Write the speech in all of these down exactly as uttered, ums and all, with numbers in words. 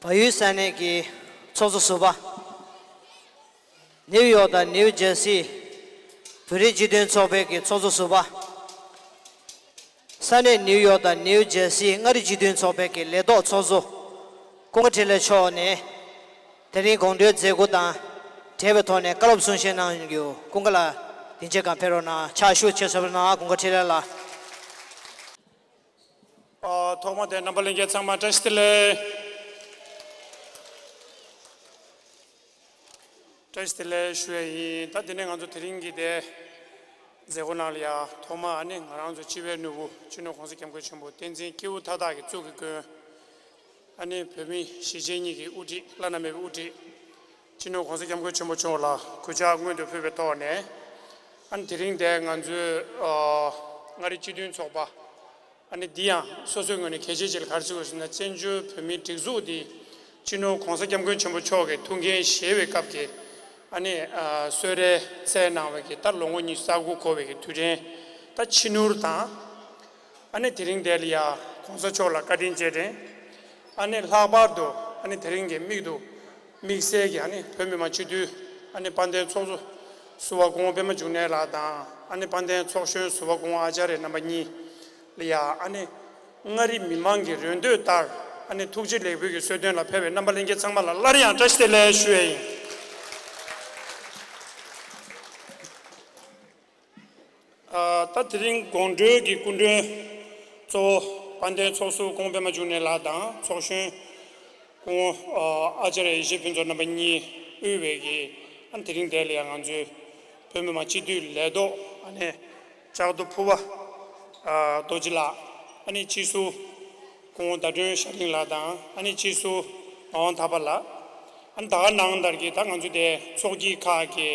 བལ་ཡུལ་ས་གནས་ཀྱི་ཚོགས་གཙོ་ཟུར་པ། ནིའུ་ཡོག་དང་ནིའུ་ཇར་སི་བོད་རིགས་སྤྱི་མཐུན་ཚོགས་པའི་གི་ཚོགས་གཙོ་ཟུར་པ། ས་གནས་ནིའུ་ཡོག་དང་ནིའུ་ཇར་སི་མངའ་རིས་སྤྱི་མཐུན་ཚོགས་པའི་གི་ལས་ཐོག་ཚོགས་གཙོ་ཀུན་དགའ་འཕྲིན་ལས་མཆོག་ནས། དེ་རིང་དགོང་དྲོའི་མཛད་སྒོ་དང་འབྲེལ་བའི་ཐོག་ནས་བཀའ་སློབ་གསུང་བཤད་གནང་རྒྱུ། ཀུན་དགའ་ལགས་དེ་རྗེས་གང་ཕེབས་རོགས་གནང་། ཕྱག་ཞུ་ཆེ་ཞུ་གནང་། ཀུན་དགའ་འཕྲིན་ལས་ལགས། ཨ། ཐོག་མ་དེ་རྣམ་པ་ལྷན་རྒྱས་ཚང་མ་བཀྲ་ཤིས་བདེ་ལེགས། བཀྲ་ཤིས་བདེ་ལེགས་ཞུ་ཡས་ཡིན། ད་དེ་ནས་ང་ཚོ་དེ་རིང་གི་དེ་མཛད་སྒོ་ནང་ལ་ཡ་ཐོག་མ་ཨ་ནི་ང་རང་ཚོ་སྤྱི་བའི་ནོར་བུ་སྤྱི་ནོར་༸གོང་ས་༸སྐྱབས་མགོན་ཆེན་པོ་བསྟན་འཛིན་སྐྱེས་བུ་མཐའ་དག་གི་གཙུག་གི་མགོན། ཨ་ནི་བོད་མི་གཞིས་བྱེས་གཉིས་ཀྱི་དབུ་ཁྲིད། བླ་ན་མེད་པའི་དབུ་ཁྲིད། སྤྱི་ནོར་༸གོང་ས་༸སྐྱབས་མགོན་ཆེན་པོ་མཆོག་ལ་གུས་ཕྱག་སྔོན་དུ་ཕུལ་བའི་ཐོག་ནས། ཨ་ནི་དེ་རིང་དེ་ང་ཚོའི་ཨ་མངའ་རིས་སྤྱི་མཐུན་ཚོགས་པ། ཨ་ནི་འདི་ཡང་སོ་སོའི་ངོས་ནས་གལ་ཆེ་ཆེ་ལ་ག་རེ་བརྩི་དགོས་ཟེར་ན། བཙན་བྱོལ་བོད་མིའི་སྒྲིག་འཛུགས་འདི་སྤྱི་ནོར་༸གོང་ས་༸སྐྱབས་མགོན་ཆེན་པོ་མཆོག་གི་ཐུགས་འགན་བཞེས་པའི་སྐབས་ཀྱི་ཨ་ནི་ཨ་གསོལ་རས་སྩལ་གནང་བའི་གི་ད་ལོ་ངོ་ཉི་ཤུ་རྩ་དགུ་འཁོར་བའི་གི་དུས་དྲན་ད་ཕྱི་སྣུར་དང་། ཨ་ནི་དེ་རིང་དེ་ལ་ཡ་༸གོང་ས་མཆོག་ལ་བཀའ་དྲིན་རྗེས་དྲན། ཨ་ནི་ལྷག་པར་དུ་ཨ་ནི་དེ་རིང་གི་མིག་ཏུ་དམིགས་བསལ་གྱི་ཨ་ནི་བོད་མི་མང་སྤྱི་འཐུས་ཨ་ནི་དཔལ་ལྡན་ཚོགས་གཙོ་ཟུར་པ་སྐུ་ངོ་པད་མ་འབྱུང་གནས་ལགས་དང་། ཨ་ནི་དཔལ་ལྡན་ཚོགས་གཞོན་ཟུར་པ་སྐུ་ངོ་ཨ་ཅཱརྱ་རྣམ་པ་གཉིས་ལ་ཡ་ཨ་ནི་མངའ་རིས་མི་མང་གི་རེ་འདོད་ལྟར་ཨ་ནི་ཐུགས་རྗེ་ལེགས་འབུལ་གྱི་གསོལ་སྟོན་ལ་ཕེབས་པའི་རྣམ་པ་ལྷན་རྒྱས་ཚང་མ་ལ་སླར་ཡང་བཀྲ་ཤིས་བདེ་ལེགས་ཞུ་ཡས་ཡིན། ཨ། ད་དེ་རིང་དགོང་དྲོའི་གི་སྐུ་མགྲོན་གཙོ་བོ་དཔལ་ལྡན་ཚོགས་ཟུར་སྐུ་ངོ་པད་མ་འབྱུང་གནས་ལགས་དང་། ཚོགས་གཞོན་སྐུ་ངོ་ཨ་ཨ་ཅཱརྱ་ཡེ་ཤེས་ཕུན་ཚོགས་རྣམ་པ་གཉིས་དབུས་པའི་གི་ཨ་དེ་རིང་དེ་ལ་ཡང་ང་ཚོའི་བོད་མི་མང་སྤྱི་འཐུས་ལས་ཐོག་ཨ་ནི་ལྕགས་རྡོ་ཕུར་པ་ཨ་རྡོ་རྗེ་ལགས། ཨ་ནི་སྤྱི་ཟུར་སྐུ་ངོ་ཟླ་སྒྲོན་ཤར་གླིང་ལགས་དང་། ཨ་ནི་སྤྱི་ཟུར་ངག་དབང་ཐར་པ་ལགས། ཨ་ནི་ད་ག་ནང་ལྟར་གྱི་ད་ང་ཚོ་དེ་ཚོགས་སྐྱིད་ཁག་གི་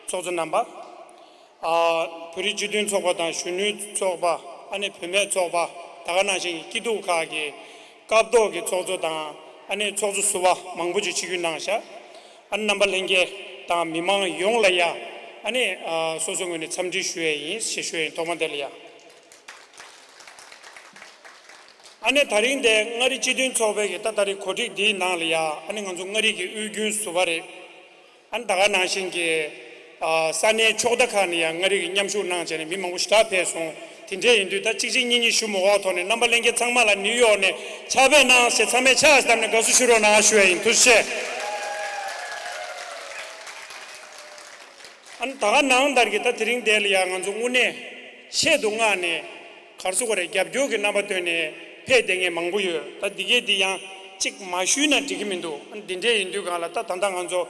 ཚོགས་གཙོ་རྣམ་པ། ཨ། བོད་རིགས་སྤྱི་མཐུན་ཚོགས་པ་དང་གཞོན་ནུའི་ཚོགས་པ། ཨ་ནི་བུད་མེད་ཚོགས་པ། ད་ག་ནང་བཞིན་གྱི་སྐྱིད་སྡུག་ཁག་གི་སྐབས་ཐོག་གི་ཚོགས་གཙོ་དང་། ཨ་ནི་ཚོགས་གཙོ་ཟུར་པ་མང་པོ་ཅིག་ཆིབས་བསྒྱུར་གནང་ཤག་ཨ་ནི་རྣམ་པ་ལྷན་རྒྱས་དང་མི་མང་ཡོངས་ལ་ཡ། ཨ་ནི་ཨ་སོ་སོའི་ངོས་ནས་འཚམས་འདྲི་ཞུ་ཡས་ཡིན་ཞེས་ཞུ་ཡས་ཡིན། ཐོག་མ་དེ་ལ་ཡ། ཨ་ནི་ད་རིང་དེ་མངའ་རིས་སྤྱི་མཐུན་ཚོགས་པའི་གི་ད་ད་རེས་གོ་སྒྲིག་འདིའི་ནང་ལ་ཡ། ཨ་ནི་ང་ཚོ་མངའ་རིས་ཀྱི་དབུས་རྒྱུན་ཟུར་པ་རེད། ཨ་ནི་ད་ག་ནང་བཞིན་གྱི་ཨ་ས་གནས་ཕྱོགས་མཐའ་ཁག་ནས་ཡང་མངའ་རིས་ཀྱི་མཉམ་ཞུགས་གནང་བྱས་ནས་མི་མང་པོ་ཞེ་དྲག་ཕེབས་སོང་། དེ་འདྲས་ཡིན་དུས་ད་གཅིག་གཅིག་གཉིས་གཉིས་ཞུ་མི་དགོས་པའི་ཐོག་ནས་རྣམ་པ་ལྷན་རྒྱས་ཚང་མ་ལ་ནིའུ་ཡོག་ནས་ཕྱག་ཕེབས་གནང་ཞེས་ཚང་མས་ཕྱག་བརྡབས་ནས་དགའ་བསུ་ཞུ་རོགས་གནང་ཞུ་ཡ་ཡིན། ཐུགས་རྗེ་ཆེ། ཨ་ནི་ད་ག་ནང་ལྟར་གྱི་ད་དེ་རིང་དེ་ལ་ཡང་ང་ཚོ་དངོས་གནས་ཆེད་དུ་མངགས་ནས་ག་རེ་ཟེར་དགོས་རེད། རྒྱབ་སྐྱོར་གྱི་རྣམ་པ་བཏོན་ནས་ཕེབས་བསྡད་མཁན་མང་པོ་ཡོད། ད་འདི་གས་འདི་ཡང་གཅིག་མ་ཞུས་ན་འགྲིག་གི་མི་འདུག་ཨ་ནི་འདི་འདྲས་ཡིན་དུས་སྒང་ལ་ད་ད་ལྟ་ང་ཚོ་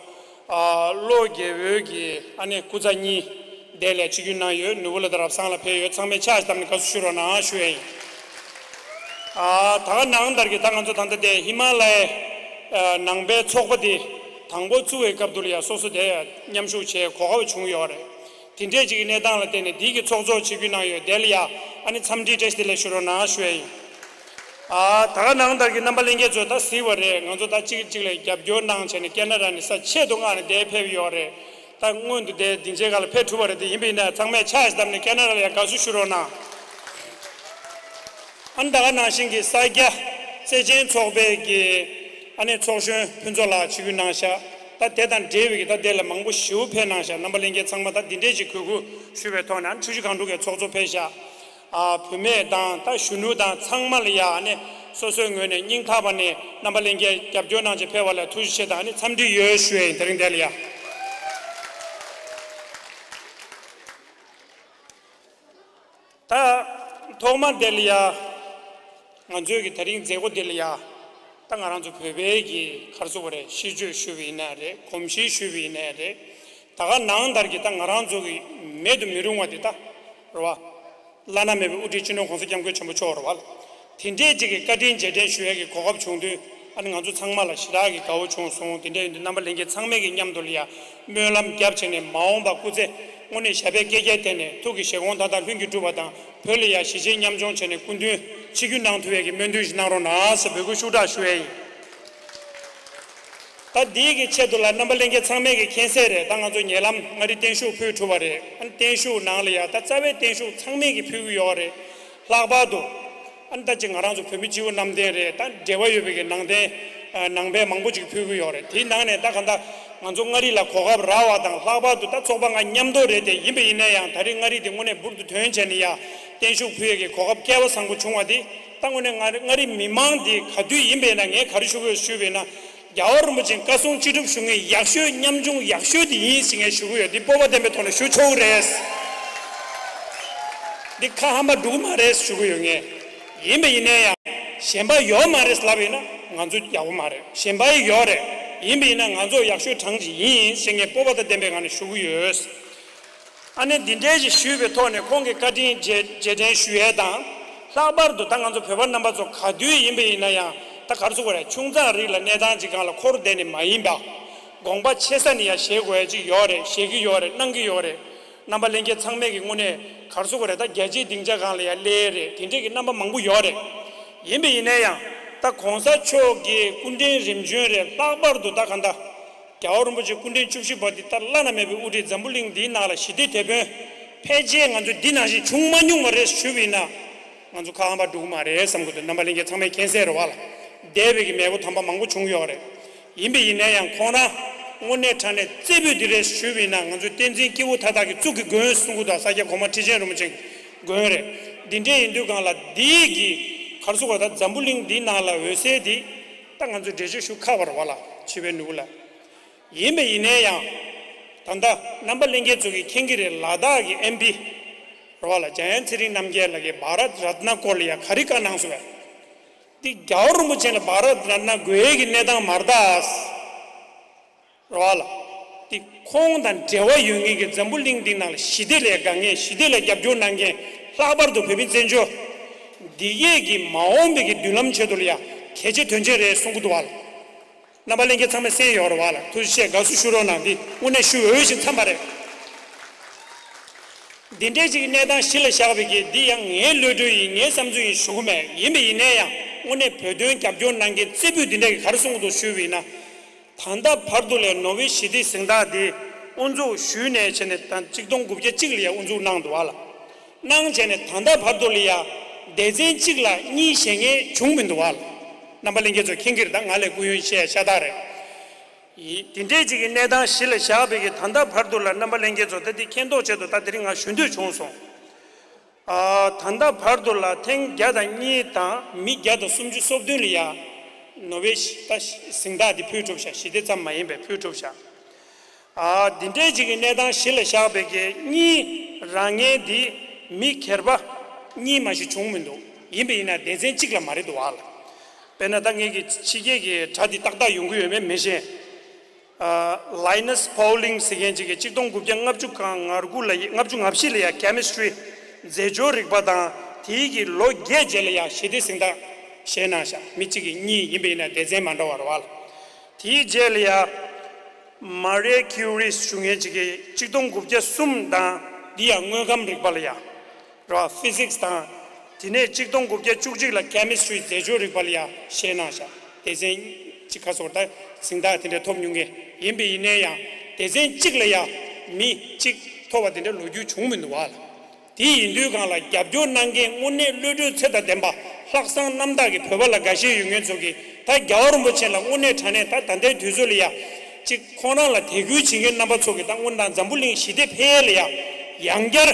ཨ་བློ་དགེ་འོས་ཀྱི་ཨ་ནི་སྐུ་ཚ་གཉིས་དེ་ལ་ཆིབས་བསྒྱུར་གནང་ཡོད། ནོར་བུ་ལགས་དང་རབ་བཟང་ལགས་ཕེབས་ཡོད། ཚང་མས་ཕྱག་བརྡབས་ནས་དགའ་བསུ་ཞུ་རོགས་གནང་ཞུ་ཡ་ཡིན། ཨ་ད་ག་ནང་ལྟར་གྱི་ད་ང་ཚོ་ད་ལྟ་དེ་ཧི་མ་ལ་ཡའི་ཨ་ནང་པའི་ཚོགས་པ་དེ་དང་པོ་བཙུགས་པའི་སྐབས་དུ་ལ་ཡ་སོ་སོ་དེ་མཉམ་ཞུགས་བྱེད་གོ་སྐབས་བྱུང་ཡོད་རེད། དེ་འདྲས་ཅིག་གི་གནས་སྟངས་ལ་བརྟེན་ནས་འདི་གི་ཚོགས་གཙོ་ཆིབས་བསྒྱུར་གནང་ཡོད། དེ་ལ་ཡ་ཨ་ནི་འཚམས་འདྲི་བཀྲ་ཤིས་བདེ་ལེགས་ཞུ་རོགས་གནང་ཞུ་ཡ་ཡིན། ཨ་ད་ག་ནང་ལྟར་གྱི་རྣམ་པ་ལྷན་རྒྱས་ཚོ་ད་གཟིགས་པ་རེད། ང་ཚོ་ད་གཅིག་གིས་གཅིག་ལ་རྒྱབ་སྐྱོར་གནང་བྱས་ནས་ཀེ་ན་ཌ་ནས་ས་ཆེད་དུ་མངགས་ནས་འདིར་ཕེབས་ཡོད་རེད། ད་སྔོན་དུ་དེ་སྡིངས་ཆའི་སྒང་ལ་ཕེབས་ཐུབ་པ་རེད། དེ་ཡིན་པ་ཡིན་ན་ཚང་མས་ཕྱག་བརྡབས་ནས་ཀེ་ན་ཌ་ལ་ཡང་དགའ་བསུ་ཞུ་རོགས་གནང་། ཨ་ནི་ད་ག་ནང་བཞིན་གྱི་ས་སྐྱ་བརྩེ་ཆེན་ཚོགས་པའི་གི་ཨ་ནི་ཚོགས་གཞོན་ཕུན་ཚོགས་ལགས་ཆིབས་བསྒྱུར་གནང་ཤག་ད་དེ་དང་འབྲེལ་བའི་གི་ད་དེ་ལ་མང་པོ་ཞེ་པོ་ཕེབས་གནང་ཤག་རྣམ་པ་ལྷན་རྒྱས་ཚང་མ་ད་འདི་འདྲས་ཅིག་གུས་བཀུར་ཞུ་བའི་ཐོག་ནས། ཨ་ནི་ཆུ་བཞི་སྒང་དྲུག་གི་ཚོགས་གཙོ་ཕེབས་ཤག་ཨ་བུད་མེད་དང་ད་གཞོན་ནུ་དང་ཚང་མ་ལ་ཡ་ཨ་ནི་སོ་སོའི་ངོས་ནས་སྙིང་ཐག་པ་ནས་རྣམ་པ་ལྷན་རྒྱས་རྒྱབ་སྐྱོར་གནང་བྱས་ཕེབས་པ་ལ་ཐུགས་རྗེ་ཆེ་དང་ཨ་ནི་འཚམས་འདྲི་ཡོད་ཞུ་ཡ་ཡིན། དེ་རིང་དེ་ལ་ཡ། ད་ཐོག་མ་དེ་ལ་ཡ། ང་ཚོའི་གི་དེ་རིང་མཛད་སྒོ་དེ་ལ་ཡ། ད་ང་རང་ཚོ་བོད་པའི་གི་ག་རེ་ཟེར་དགོས་རེད། ཤིས་བརྗོད་ཞུས་པ་ཡིན་ནའི་རེད། གོམས་གཤིས་ཞུས་པ་ཡིན་ནའི་རེད། ད་ག་ནང་ལྟར་གྱི་ད་ང་རང་ཚོ་གི་མེད་དུ་མི་རུང་བ་དེ་ད་རེད་བ། བླ་ན་མེད་པའི་དབུ་ཁྲིད་སྤྱི་ནོར་༸གོང་ས་༸སྐྱབས་མགོན་ཆེན་པོ་མཆོག་རེད་བ། དེ་འདྲས་ཅིག་གི་བཀའ་དྲིན་རྗེས་དྲན་ཞུ་ཡས་ཀྱི་གོ་སྐབས་བྱུང་དུས། ཨ་ནི་ང་ཚོ་ཚང་མ་ལ་ཞེ་དྲག་གི་དགའ་བོ་བྱུང་སོང་། དེ་འདྲས་ཡིན་དུས་རྣམ་པ་ལྷན་རྒྱས་ཚང་མས་ཀྱི་མཉམ་དུ་ལ་ཡ་སྨོན་ལམ་བརྒྱབ་བྱས་ནས། མ་འོངས་པ་སྐུ་ཚེ་དངོས་གནས་ཞབས་པད་བསྐལ་བརྒྱར་བརྟན་ནས་ཐུགས་ཀྱི་བཞེད་དགོངས་མཐའ་དག་ལྷུན་གྱིས་གྲུབ་པ་དང་། བོད་ལ་ཡ་གཞིས་བྱེས་མཉམ་སྐྱོང་བྱས་ནས་སྐུ་མདུན་ཆིབས་བསྒྱུར་གནང་ཐུབ་ཡས་ཀྱི་སྨོན་འདུན་ཞིག་གནང་རོགས་གནང་ཟེར་འབོད་སྐུལ་ཤུགས་དྲག་ཞུ་ཡས་ཡིན། ད་འདིའི་གི་ཆེད་དུ་ལ་རྣམ་པ་ལྷན་རྒྱས་ཚང་མས་ཀྱི་མཁྱེན་གསལ་རེད། ད་ང་ཚོ་ཉེ་ལམ་མངའ་རིས་བརྟན་བཞུགས་ཕུལ་གྲུབ་པ་རེད། ཨ་ནི་བརྟན་བཞུགས་ནང་ལ་ཡ་ད་རྩ་བའི་བརྟན་བཞུགས་ཚང་མས་ཀྱི་ཕུལ་གྱི་ཡོད་རེད། ལྷག་པར་དུ་ ཨ་ནི་ད་ཅིག་ང་རང་ཚོ་བོད་མི་སྤྱི་བོ་གནམ་བསྟན་རེད། ད་འབྲེལ་བ་ཡོད་པའི་གི་ནང་བསྟན་ནང་པའི་མང་པོ་ཅིག་ཕུལ་གི་ཡོད་རེད། དེའི་ནང་ནས་ད་ག་ད་ང་ཚོ་མངའ་རིས་ལ་གོ་སྐབས་རག་པ་དང་། ལྷག་པར་དུ་ད་ཚོགས་པ་ལྔ་མཉམ་དུ་རེད་དེ། ཡིན་པ་ཡིན་ན་ཡང་ད་རེས་མངའ་རིས་དེ་དངོས་གནས་འབུར་དུ་ཐོན་བྱས་ནས་ཡ་བརྟན་བཞུགས་ཕུལ་ཡས་ཀྱི་གོ་སྐབས་སྐལ་བ་བཟང་པོ་བྱུང་བ་དེ། ད་དངོས་གནས་ང་མངའ་རིས་མི་མང་དེ་ག་དུས་ཡིན་པ་ཡིན་ན་ངས་ག་རེ་ཞུ་གི་ཡོད་ཞུས་པ་ཡིན་ན། རྒྱལ་བ་རིན་པོ་ཆེ་བཀའ་གསུང་ཅི་སྒྲུབ་ཞུ་མཁན་ཡག་ཤོས་ཉམ་ཆུང་ཡག་ཤོས་དེ་ཡིན་ཞེས་ངས་ཞུ་གི་ཡོད། འདི་སྤོབས་པ་ལྡན་པའི་ཐོག་ནས་ཞུ་ཆོག་གི་རེད། འདི་ཁ་ཧམ་པ་འགྲོ་གི་མ་རེད་ཞུ་གི་ཡོད། ངས་ཡིན་པ་ཡིན་ན་ཡང་གཞན་པ་ཡོད་མ་རེད་ལབ་ཡིན་ན་ང་ཚོ་ཡག་པོ་མ་རེད། གཞན་པ་ཡོད་རེད། ཡིན་པ་ཡིན་ན་ང་ཚོ་ཡག་ཤོས་གྲངས་ཅིག་ཡིན་ཞེས་ངས་སྤོབས་པ་དང་ལྡན་པའི་ངང་ནས་ཞུ་གི་ཡོད། ཨ་ནེ་འདི་འདྲའི་ཞིག་ཞུས་པའི་ཐོག་ནས་ཁོང་གི་བཀའ་དྲིན་རྗེས་རྗེས་དྲན་ཞུ་ཡས་དང་། ལྷག་པར་དུ་ད་ང་ཚོ་བོད་པ་རྣམ་པ་ཚོ་ག་དུས་ཡིན་པ་ཡིན་ན་ཡང་ད་ག་རེ་ཟེར་དགོས་རེད། ཆུང་ཙག་རིགས་ལ་གནས་སྟངས་ཅིག་སྒང་ལ་འཁོར་བསྡད་ནས་མ་ཡིན་པ། དགོངས་པ་ཆེ་ས་ནས་ཡང་བཞེས་དགོས་ཡས་ཅིག་ཡོད་རེད། བཞེས་ཀྱི་ཡོད་རེད། གནང་གི་ཡོད་རེད། རྣམ་པ་ལྷན་རྒྱས་ཚང་མས་ཀྱི་དངོས་གནས་ག་རེ་ཟེར་དགོས་རེད། ད་རྒྱལ་གཅེས་སྡིངས་ཆ་སྒང་ལ་ཡང་སླེབས་རེད། དེ་འདྲས་ཀྱི་རྣམ་པ་མང་པོ་ཡོད་རེད། ཡིན་པ་ཡིན་ན་ཡང་ད་གོང་ས་མཆོག་གི་སྐུ་ཕྲེང་རིམ་བྱོན་རེད། ལྷག་པར་དུ་ད་ག་འདྲ། རྒྱལ་བ་རིན་པོ་ཆེ་སྐུ་ཕྲེང་བཅུ་བཞི་པ་འདི་ལྟར་བླ་ན་མེད་པའི་དབུ་ཁྲིད་འཛམ་བུ་གླིང་འདིའི་ནང་ལ་ཞི་བདེ་དེད་དཔོན་ཕལ་ཆེར་ང་ཚོ་འདི་ནང་བཞིན་བྱུང་མ་མྱོང་བ་རེད་ཞུས་པ་ཡིན་ན། ང་ཚོ་ཁ་ཧམ་པ་འགྲོ་གི་མ་རེད་བསམ་གི་འདུག་རྣམ་པ་ལྷན་རྒྱས་ཚང་མས་མཁྱེན་གསལ་རེད་པ་ལགས། འདས་པའི་གི་མེས་པོ་དམ་པ་མང་པོ་བྱུང་ཡོད་རེད། ཡིན་པ་ཡིན་ན་ཡང་ཁོང་རང་དངོས་གནས་དྲང་གནས་རྩེ་ཕུད་འདི་རེད་ཞུས་པ་ཡིན་ན། ང་ཚོ་བསྟན་འཛིན་སྐྱེས་བུ་མཐའ་དག་གི་གཙུག་གི་མགོན་གསུང་གི་འདུག་ས་སྐྱ་གོང་མ་ཁྲི་ཆེན་རིན་པོ་ཆེ་གི་མགོན་རེད། འདི་འདྲས་ཡིན་དུས་སྒང་ལ་འདི་གི་ག་རེ་ཟེར་དགོས་རེད། ད་འཛམ་བུ་གླིང་འདིའི་ནང་ལ་འོད་གསལ་འདི་ད་ང་ཚོས་འགྲེལ་བརྗོད་ཞུ་ཁག་པ་རེད་པ་ལགས། བྱིས་པའི་ནུ་བོ་ལ། ཡིན་པ་ཡིན་ན་ཡང་། ད་ལྟ་རྣམ་པ་ལྷན་རྒྱས་ཚོ་གིས་མཁྱེན་གྱི་རེད། ལ་དྭགས་ཀྱི་ཨེམ་པི་རེད་པ་ལགས། འཇམ་དབྱངས་ཚེ་རིང་རྣམ་རྒྱལ་ལགས་ཀྱིས་བྷ་རཏ་རཏ་ན་སྐོར་ལ་ཡང་ག་རེ་བཀའ་གནང་སོང་བས། འདི་རྒྱལ་བ་རིན་པོ་ཆེ་ལ་བྷ་རཏ་རཏ་ན་དགོས་ཡས་ཀྱི་གནས་སྟངས་མ་རེད་ད། རེད་པ་ལགས། འདི་ཁོང་དང་འབྲེལ་བ་ཡོད་མཁན་གྱི་འཛམ་བུ་གླིང་འདི་ནང་ལ་ཞི་བདེ་ལ་དགའ་མཁན། ཞི་བདེ་ལ་རྒྱབ་སྐྱོར་གནང་མཁན། ལྷག་པར་དུ་བོད་མི་བཙན་བྱོལ་འདི་གས་ཀྱི་མ་འོངས་པའི་གི་མདུན་ལམ་ཆེད་དུ་ལ་ཡང་གལ་ཆེ་དོན་ཆེན་རེད་གསུང་གི་འདུག་པ་ལགས། རྣམ་པ་ལྷན་རྒྱས་ཚང་མས་གསན་ཡོད་རེད་པ་ལགས། ཐུགས་རྗེ་ཆེ། དགའ་བསུ་ཞུ་རོགས་གནང་། འདི་དངོས་གནས་ཞུ་འོས་ཤིང་འཚམས་པ་རེད། འདི་འདྲའི་ཅིག་གནས་སྟངས་གཞི་ལ་བཞག་པའི་གི་འདི་ཡང་ངའི་གློད་གྲོལ་ཡིན། ངའི་བསམ་ཚུལ་ཡིན་ཞུ་གི་མེད། ཡིན་པ་ཡིན་ན་ཡང་དངོས་གནས་བོད་དོན་རྒྱབ་སྐྱོར་གནང་མཁན་རྩེ་ཕུད་འདི་འདྲ་གིས་ག་རེ་གསུང་གི་འདུག་ཞུས་པ་ཡིན་ན། ད་ལྟ་བར་དུ་ལ་ནོ་བྷེལ་ཞི་བདེའི་གཟེངས་རྟགས་འདི་དབུ་འཛུགས་ཞུས་ནས་བྱས་ནས་ད་གཅིག་སྟོང་དགུ་བརྒྱ་གཅིག་ལ་ཡང་དབུ་འཛུགས་གནང་འདུག་པ་ལགས། གནང་བྱས་ནས་ད་ལྟ་བར་དུ་ལ་ཡང་སྡེ་ཚན་གཅིག་ལ་གཉིས་བཞེངས་མཁན་བྱུང་མི་འདུག་པ་ལགས། རྣམ་པ་ལྷན་རྒྱས་ཚོ་མཁྱེན་གྱི་རེད། ད་ང་ལས་སྐུ་ཡོན་བཤད་ཤ་སྟག་རེད། ཡིན། དེ་འདྲའི་ཅིག་གི་གནས་སྟངས་གཞི་ལ་བཞག་པའི་གི་ད་ལྟ་བར་དུ་ལ་རྣམ་པ་ལྷན་རྒྱས་ཚོ་ད་འདི་མཁྱེན་རྟོགས་ཆེད་དུ་ད་དེ་རིང་ང་ཞུ་འདོད་བྱུང་སོང་། ཨ། ད་ལྟ་བར་དུ་ལ་ཐེངས་བརྒྱ་དང་གཉིས་དང་མི་བརྒྱ་དང་སུམ་ཅུ་སོ་བདུན་ལ་ཡ་ནོ་བྷེལ་ཞི་ད་གཟེངས་རྟགས་འདི་ཕུལ་གྲུབ་ཤག་ཞི་བདེ་ཙམ་མ་ཡིན་པའི་ཕུལ་གྲུབ་ཤག་ཨ། འདི་འདྲའི་ཅིག་གི་གནས་སྟངས་གཞི་ལ་བཞག་པའི་གི་གཉིས་རང་ངེས་འདི་མི་སྒེར་པ་གཉིས་མ་ཞིག་བྱུང་མི་འདུག་ཡིན་པ་ཡིན་ན་སྡེ་ཚན་གཅིག་ལ་མ་རེད་འདུག་པ་ལགས། དཔེར་ན་ད་ངེད་ཀྱི་ཕྱི་རྒྱལ་གྱི་དྲ་འདི་ཏག་ཏག་ཡོང་གི་ཡོད་མེད་མི་ཤེས། ཨ། ལའི་ནས་པོ་ལིང་ཟེར་མཁན་ཅིག་གིས་གཅིག་སྟོང་དགུ་བརྒྱ་ལྔ་བཅུ་ང་དགུ་ལ་ཡ་ལྔ་བཅུ་ང་བཞི་ལ་ཡ་ཀེ་མི་སི་ཊི་རི་རྫས་སྦྱོར་རིག་པ་དང་དེའི་གི་ལོ་བརྒྱད་རྗེས་ལ་ཡ་ཞི་བདེ་གཟེངས་རྟགས་བཞེས་གནང་ཤག་མི་གཅིག་གིས་གཉིས། ཡིན་པ་ཡིན་ན་སྡེ་ཚན་མ་འདྲ་བ་རེད་པ་ལགས། དེའི་རྗེས་ལ་ཡ་མ་རི་ཁིའུ་རི་ཞུ་མཁན་ཅིག་གིས་གཅིག་སྟོང་དགུ་བརྒྱ་གསུམ་དང་འདི་ཡང་དངོས་ཁམས་རིག་པ་ལ་ཡ། ར་ཕི་ཟིག་སི་དང་། དེ་ནས་གཅིག་སྟོང་དགུ་བརྒྱ་བཅུ་གཅིག་ལ་ཀེ་མི་སི་ཊི་རི་རྫས་སྦྱོར་རིག་པ་ལ་ཡ་བཞེས་གནང་ཤག་སྡེ་ཚན་གཅིག་ཁ་སོར་ད་གཟེངས་རྟགས་དེ་འདྲ་ཐོབ་མྱོང་མཁན་ཡིན་པ་ཡིན་ན་ཡང་སྡེ་ཚན་གཅིག་ལ་ཡ་མི་གཅིག་ཐོབ་པ་དེ་འདྲ་ལོ་རྒྱུས་བྱུང་མི་འདུག་པ་ལགས། དེ་ཡིན་དུས་སྒང་ལ་རྒྱབ་སྐྱོར་གནང་མཁན་དངོས་གནས་བློ་གྲོས་ཚད་དང་ལྡན་པ་ལྷག་བསམ་རྣམ་དག་གི་བོད་པ་ལ་དགའ་ཞེན་ཡོད་མཁན་ཚོ་གིས་ད་རྒྱལ་བ་རིན་པོ་ཆེ་ལ་དངོས་གནས་དྲང་གནས་ད་ད་ལྟའི་དུས་ཚོད་ལ་ཡ། གཅིག་ཁོང་རང་ལ་དད་གུས་བྱེད་མཁན་རྣམ་པ་ཚོ་གིས་ད་སྔོན་དང་འཛམ་བུ་གླིང་ཞི་བདེ་འཕེལ་ཡ་ལ་ཡ་ཡང་བསྐྱར་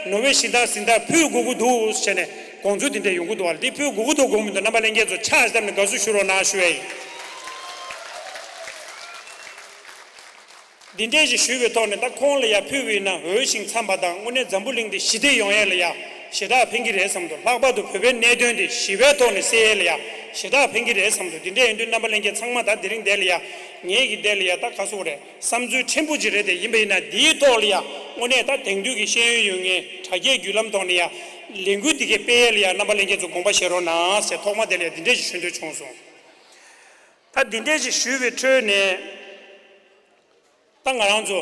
ནོ་བྷེལ་ཞི་བདེའི་གཟེངས་རྟགས་ཕུལ་དགོས་ཀྱི་འདུག་ཟེར་ནས་དགོངས་ཚུལ་དེ་འདྲ་ཡོང་གི་འདུག་པ་ལགས། དེ་ཕུལ་དགོས་ཀྱི་འདུག་དགོངས་མི་འདུག་རྣམ་པ་ལྷན་རྒྱས་ཚོ་ཕྱག་བརྡབས་ནས་དགའ་བསུ་ཞུ་རོགས་གནང་ཞུ་ཡ་ཡིན། འདི་འདྲས་ཞིག་ཞུས་པའི་ཐོག་ནས་ད་ཁོང་ལ་ཡ་ཕུལ་བ་ཡིན་ན་འོས་ཤིང་འཚམས་པ་དང་དངོས་གནས་འཛམ་བུ་གླིང་འདི་ཞི་བདེ་ཡོང་ཡ་ལ་ཡ་ཞེ་དྲག་ཕན་གྱི་རེད་བསམ་འདུག་ལྷག་པར་དུ་བོད་པའི་གནད་དོན་འདི་ཞི་བའི་ཐོག་ནས་སེལ་ཡ་ལ་ཡ་ཞེ་དྲག་ཕན་གྱི་རེད་བསམ་འདུག་འདི་འདྲས་ཡིན་དུས་རྣམ་པ་ལྷན་རྒྱས་ཚང་མ་ད་དེ་རིང་འདི་ལ་ཡ་ངེད་ཀྱི་འདི་ལ་ཡ་ད་ག་ཟེར་དགོས་རེད། བསམ་ཚུལ་ཕྲན་བུ་ཅིག་རེད་དེ། ཡིན་པ་ཡིན་ན་འདིའི་ཐོག་ལ་ཡ་དངོས་གནས་ད་དེང་དུས་ཀྱི་ཤེས་ཡོན་ཡོད་མཁན་དྲ་རྒྱའི་བརྒྱུད་ལམ་ཐོག་ནས་ཡ་ལས་འགུལ་འདི་གས་སྤེལ་ཡ་ལ་ཡ་རྣམ་པ་ལྷན་རྒྱས་ཚོ་དགོངས་པ་བཞེས་རོགས་གནང་ཟེར་ཐོག་མ་དེ་ལ་ཡ་འདི་འདྲས་ཞིག་ཞུ་འདོད་བྱུང་སོང་། ད་འདི་འདྲས་ཞིག་ཞུས་པའི་ཁྲོད་ནས། ད་ང་རང་ཚོ་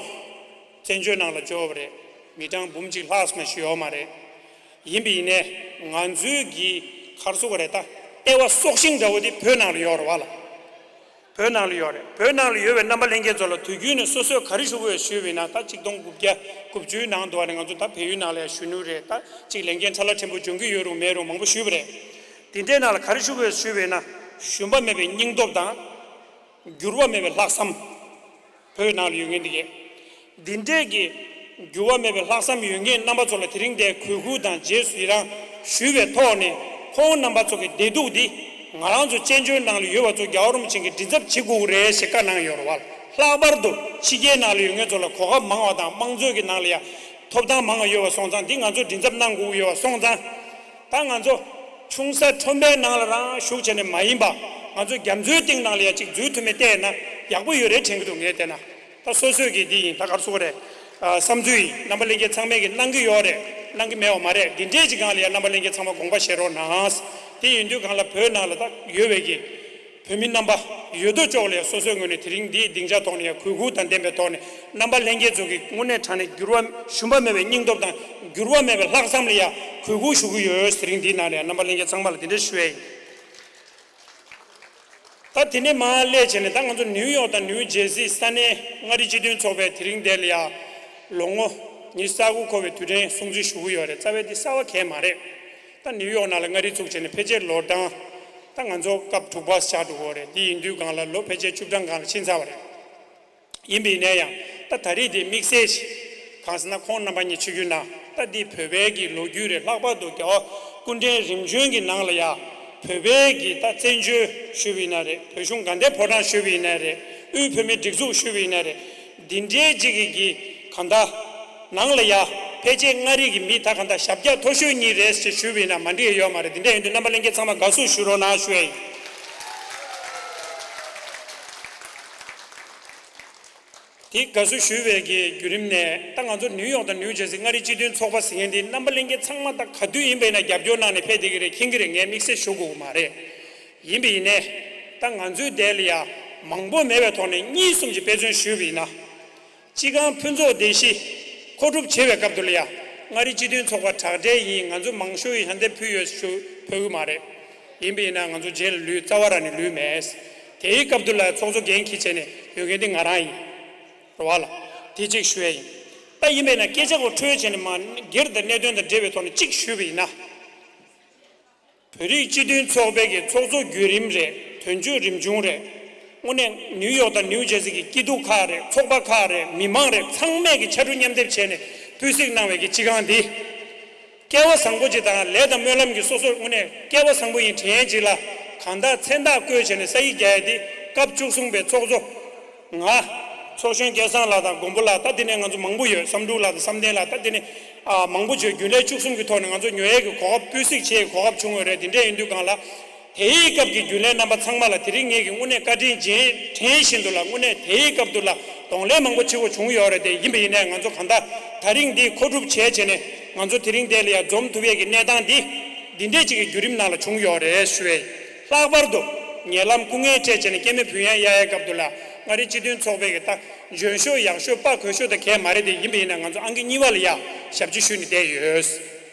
བཙན་བྱོལ་ནང་ལ་འབྱོར་བ་རེད། མི་གྲངས་འབུམ་གཅིག་ལྷག་ཙམ་ཞིག་ཡོད་མ་རེད། ཡིན་པ་ཡིན་ནའི་ང་ཚོའི་གི་ག་རེ་ཟེར་དགོས་རེད། ད་ལྟེ་བ་སྲོག་ཤིང་འདྲ་བོ་དེ་བོད་ནང་ལ་ཡོད་རེད་པ་ལགས། བོད་ནང་ལ་ཡོད་རེད། བོད་ནང་ལ་ཡོད་པའི་རྣམ་པ་ལྷན་རྒྱས་ཚོ་ལ་དུས་རྒྱུན་ནས་སོ་སོས་ག་རེ་ཞུ་དགོས་ཞུས་པ་ཡིན་ན། ད་གཅིག་སྟོང་དགུ་བརྒྱ་དགུ་བཅུའི་ནང་དུ་བ་ནས་ང་ཚོ་ད་བལ་ཡུལ་ནང་ལ་ཡང་གཞོན་ནུ་རེད། ད་གཅིག་ལས་འགན་ཁྲ་ལ་ཕྲན་བུ་འཇོན་གྱི་ཡོད་རུང་མེད་རུང་མང་པོ་ཞུས་པ་རེད། དེ་འདྲའི་ནང་ལ་ག་རེ་ཞུ་དགོས་ཞུས་པས་ན། ཞུམ་པ་མེད་པའི་སྙིང་སྟོབས་དང་། འགྱུར་བ་མེད་པའི་ལྷག་བསམ། བོད་ནང་ལ་ཡོད་མཁན་འདི་གས། འདི་འདྲས་ཀྱི་འགྱུར་བ་མེད་པའི་ལྷག་བསམ་ཡོད་མཁན་རྣམ་པ་ཚོ་ལ་དེ་རིང་འདིར་གུས་བཀུར་དང་རྗེས་སུ་ཡི་རང་ཞུས་པའི་ཐོག་ནས། ཁོང་རྣམ་པ་ཚོ་གི་བདེ་སྡུག་འདི་ང་རང་ཚོ་བཙན་བྱོལ་ནང་ལ་ཡོད་པ་ཚོ་རྒྱལ་བ་རིན་པོ་ཆེ་གི་མགྲིན་ཚབ་བྱེད་དགོས་ཀྱི་རེད་ཞེས་བཀའ་གནང་ཡོད་རེད་བ། ལྷག་པར་དུ་ཕྱི་རྒྱལ་ནང་ལ་ཡོད་མཁན་ཚོ་ལ་གོ་སྐབས་མང་བ་དང་། དམངས་གཙོའི་གི་ནང་ལ་ཡང་ཐོབ་ཐང་མང་བ་ཡོད་པ་སོང་ཙང་། འདི་ང་ཚོ་མགྲིན་ཚབ་གནང་དགོས་ཀྱི་ཡོད་པ་སོང་ཙང་། ད་ང་ཚོ་ཆུང་ས་ཁྲོམ་པའི་ནང་ལ་རང་བཞུགས་བྱས་ནས་མ་ཡིན་པ། ང་ཚོ་རྒྱ་མཚོའི་གཏིང་ནང་ལ་ཡ་གཅིག་འཛུལ་ཐུབ་མིན་བལྟས་ན་ཡག་པོ་ཡོད་རེད་དྲན་གྱི་འདུག་ངས་བལྟས་ན། ད་སོ་སོས་ཀྱི་འདི་ཡིན། ད་ག་རེ་ཟེར་དགོས་རེད། ཨ། བསམ་ཚུལ་ཡིན། རྣམ་པ་ལྷན་རྒྱས་ཚང་མས་ཀྱི་གནང་གི་ཡོད་རེད། གནང་གི་མེད་པ་མ་རེད། འདི་འདྲས་ཀྱི་སྒང་ལ་ཡ་རྣམ་པ་ལྷན་རྒྱས་ཚང་མ་དགོངས་པ་བཞེས་རོགས་གནང་། དེ་ཡིན་དུས་སྒང་ལ་བོད་ནང་ལ་ད་ཡོད་པའི་གི་བོད་མི་རྣམ་པ་ཡོད་དོ་ཅོག་ལ་ཡ་སོ་སོའི་ངོས་ནས་དེ་རིང་འདིའི་སྡིངས་ཆ་ཐོག་ནས་ཡ་གུས་བཀུར་དང་ལྡན་པའི་ཐོག་ནས། རྣམ་པ་ལྷན་རྒྱས་ཚོ་གི་དངོས་གནས་དྲང་གནས་འགྱུར་བ་ཞུམ་པ་མེད་པའི་སྙིང་སྟོབས་དང་འགྱུར་བ་མེད་པའི་ལྷག་བསམ་ལ་ཡ་གུས་བཀུར་ཞུ་གི་ཡོད། དེ་རིང་འདིའི་ནང་ལ་ཡ་རྣམ་པ་ལྷན་རྒྱས་ཚང་མ་ལ་དེ་འདྲ་ཞུ་ཡ་ཡིན། ད་དེ་ནས་མར་སླེབས་བྱས་ནས། ད་ང་ཚོ་ནིའུ་ཡོག་དང་ནིའུ་ཇེར་སི་ས་གནས་མངའ་རིས་སྤྱི་མཐུན་ཚོགས་པས་དེ་རིང་འདིར་ལ་ཡ་ལོ་ངོ་ཉི་ཤུ་རྩ་དགུ་འཁོར་བའི་དུས་དྲན་སྲུང་བརྩི་ཞུ་གི་ཡོད་རེད། རྩ་བའི་འདི་གསར་པ་གང་ཡང་མ་རེད། ད་ནིའུ་ཡོག་ནང་ལ་མངའ་རིས་བཙུགས་བྱས་ནས་ཕལ་ཆེར་ལོ་གྲངས། ད་ང་ཚོ་སྐབས་དྲུག་པ་ཆགས་འགྲོ་གི་ཡོད་རེད། འདི་ཡིན་དུས་སྒང་ལ་ལོ་ཕལ་ཆེར་བཅུ་གྲངས་སྒང་ལ་ཕྱིན་ཚར་བ་རེད། ཡིན་པ་ཡིན་ན་ཡང་། ད་ད་རེས་དེ་དམིགས་བསལ་ཞིག་གང་ཟེར་ན། ཁོང་རྣམ་པ་གཉིས་ཆིབས་བསྒྱུར་གནང་། ད་འདི་བོད་པའི་གི་ལོ་རྒྱུས་རེད། ལྷག་པར་དུ་རྒྱལ་བ་སྐུ་ཕྲེང་རིམ་བྱོན་གྱི་ནང་ལ་ཡ། བོད་པའི་གི་ད་བཙན་བྱོལ་ཞུས་པ་ཡིན་ན་རེད། བོད་གཞུང་དགའ་ལྡན་ཕོ་བྲང་ཞུས་པ་ཡིན་ན་རེད། དབུས་བོད་མིའི་སྒྲིག་འཛུགས་ཞུས་པ་ཡིན་ན་རེད། འདི་འདྲའི་གཅིག་གི་གི་གང་ལྟར་ནང་ལ་ཡ་ཕལ་ཆེར་མངའ་རིས་ཀྱི་མི་ད་གང་ལྟར་ཞབས་བཀྱག་མཐོ་ཤོས་གཉིས་རེད་ཅེས་ཞུས་པ་ཡིན་ན་མ་འགྲིག་ཡ་ཡོད་མ་རེད། འདི་འདྲ་ཡིན་དུས་རྣམ་པ་ལྷན་རྒྱས་ཚང་མ་དགའ་བསུ་ཞུ་རོགས་གནང་ཞུ་ཡ་ཡིན། དེ་དགའ་བསུ་ཞུ་བའི་གི་བརྒྱུད་རིམ་ནས། ད་ང་ཚོ་ནིའུ་ཡོག་དང་ནིའུ་ཇེར་སི་མངའ་རིས་སྤྱི་མཐུན་ཚོགས་པ་ཟེར་མཁན་འདི་རྣམ་པ་ལྷན་རྒྱས་ཚང་མ་ད་ག་དུས་ཡིན་པ་ཡིན་ན་རྒྱབ་སྐྱོར་གནང་ནས་ཕེབས་བསྡད་ཀྱི་རེད། མཁྱེན་གྱི་རེད། ངས་དམིགས་བསལ་ཞུ་དགོས་ཀྱི་མ་རེད། ཡིན་པ་ཡིན་ནའི། ད་ང་ཚོའི་འདིར་ལ་ཡ་མང་པོ་མེད་པའི་ཐོག་ནས་གཉིས་གསུམ་ཅིག་དཔེ་མཚོན་ཞུས་པ་ཡིན་ན། སྤྱི་ཁང་ཕུན་ཚོགས་སྡེ་བཞི་མཁོ་སྒྲུབ་བྱེད་པའི་སྐབས་དུ་ལ་ཡ། མངའ་རིས་སྤྱི་མཐུན་ཚོགས་པ་དྲག་གྲས་ཡིན། ང་ཚོ་མང་ཤོས་ཡིན། ཞལ་འདེབས་ཕུལ་ཡོད་ཞུ་ཕོད་ཀྱི་མ་རེད། ཡིན་པ་ཡིན་ན་ང་ཚོ་རྗེས་ལ་ལུས། རྩ་བ་རང་ནས་ལུས་མེད། དེའི་སྐབས་དུ་ལ་ཚོགས་གཙོ་འགན་འཁྱེར་བྱས་ནས་ཡོད་མཁན་དེ་ང་རང་ཡིན། རེད་བ་ལ། དེ་གཅིག་ཞུ་ཡ་ཡིན། ད་ཡིན་པ་ཡིན་ན་སྐད་ཆ་གོ་འཕྲོས་བྱས་ནས་མར་སྒེར་དང་གནད་དོན་དང་འབྲེལ་བའི་ཐོག་ནས་གཅིག་ཞུས་པ་ཡིན་ན། བོད་རིགས་སྤྱི་མཐུན་ཚོགས་པའི་གི་ཚོགས་གཙོ་བརྒྱུད་རིམ་རེད། དོན་གཅོད་རིམ་བྱུང་རེད། དངོས་གནས་ནིའུ་ཡོག་དང་ནིའུ་ཇེར་སི་གི་སྐྱིད་སྡུག་ཁག་རེད། ཚོགས་པ་ཁག་རེད། མི་མང་རེད། ཚང་མས་གི་ཕྱར་གྲུ་མཉམ་འདེགས་བྱས་ནས་སྤུས་གཟིགས་གནང་བའི་གི་སྤྱི་ཁང་འདི། སྐལ་བ་བཟང་པོ་ཅིག་དང་ལས་དང་སྨོན་ལམ་གྱི། སོ་སོ་དངོས་གནས་སྐལ་བ་བཟང་པོ་ཡིན་དྲན་ཅིག་ལ། གང་ལྟར་མཚན་རྟགས་བཀོད་བྱས་ནས་ས་ཡིག་རྒྱག་ཡ་འདི་སྐབས་བཅུ་གསུམ་པའི་ཚོགས་གཙོ། ང་། ཚོགས་གཞོན་སྐལ་བཟང་ལགས་དང་མགོན་པོ་ལགས། ད་དེ་ནས་ང་ཚོ་མང་པོ་ཡོད། བསམ་འགྲུབ་ལགས་དང་བསམ་གཏན་ལགས། ད་དེ་ནས་ཨ་མང་པོ་བྱས། རྒྱུན་ལས་བཅུ་གསུམ་གྱི་ཐོག་ནས་ང་ཚོ་ཉོ་ཡས་ཀྱི་གོ་སྐབས། སྤུས་གཟིགས་བྱེད་ཡས་གོ་སྐབས་བྱུང་བ་རེད། དེ་འདྲ་ཡིན་དུས་སྒང་ལ། དེའི་སྐབས་ཀྱི་རྒྱུན་ལས་རྣམ་པ་ཚང་མ་ལ་དེ་རིང་ངེད་ཀྱིས་དངོས་གནས་བཀའ་དྲིན་རྗེས་དྲན་བཞིན་དུ་ལ། དངོས་གནས་དེའི་སྐབས་དུ་ལ་གདོང་ལེན་མང་པོ་བྱེད་དགོས་བྱུང་ཡོད་རེད། དེ་ཡིན་པ་ཡིན་ནའི་ང་ཚོ་གང་ལྟར་ད་རིང་འདི་མཁོ་སྒྲུབ་བྱས་བྱས་ནས་ང་ཚོ་དེ་རིང་འདི་ལ་ཡ་འཛོམས་ཐུབ་ཡས་ཀྱི་གནས་སྟངས་འདི། འདི་འདྲས་ཅིག་གི་བརྒྱུད་རིམ་ནང་ལ་བྱུང་ཡོད་རེད་ཞུ་བས། ལྷག་པར་དུ་ཉེ་ལམ་སྐུ་ངལ་འཕྲད་བྱས་ནས་སྐྱེ་དམན་ཕུད་ཡམ་གཡར་ཡའི་སྐབས་དུ་ལ། མངའ་རིས་སྤྱི་མཐུན་ཚོགས་པའི་གི་ད་འཇོན་ཤོས་ཡག་ཤོས་དཔའ་གོས་ཤོས་ད་གས་མ་རེད། དེ་ཡིན་པ་ཡིན་ན་ང་ཚོ་ཨང་ཀི་གཉིས་པ་ལ་ཡ་ཞབས་ཕྱི་ཞུས་ནས་བསྡད་ཡོད།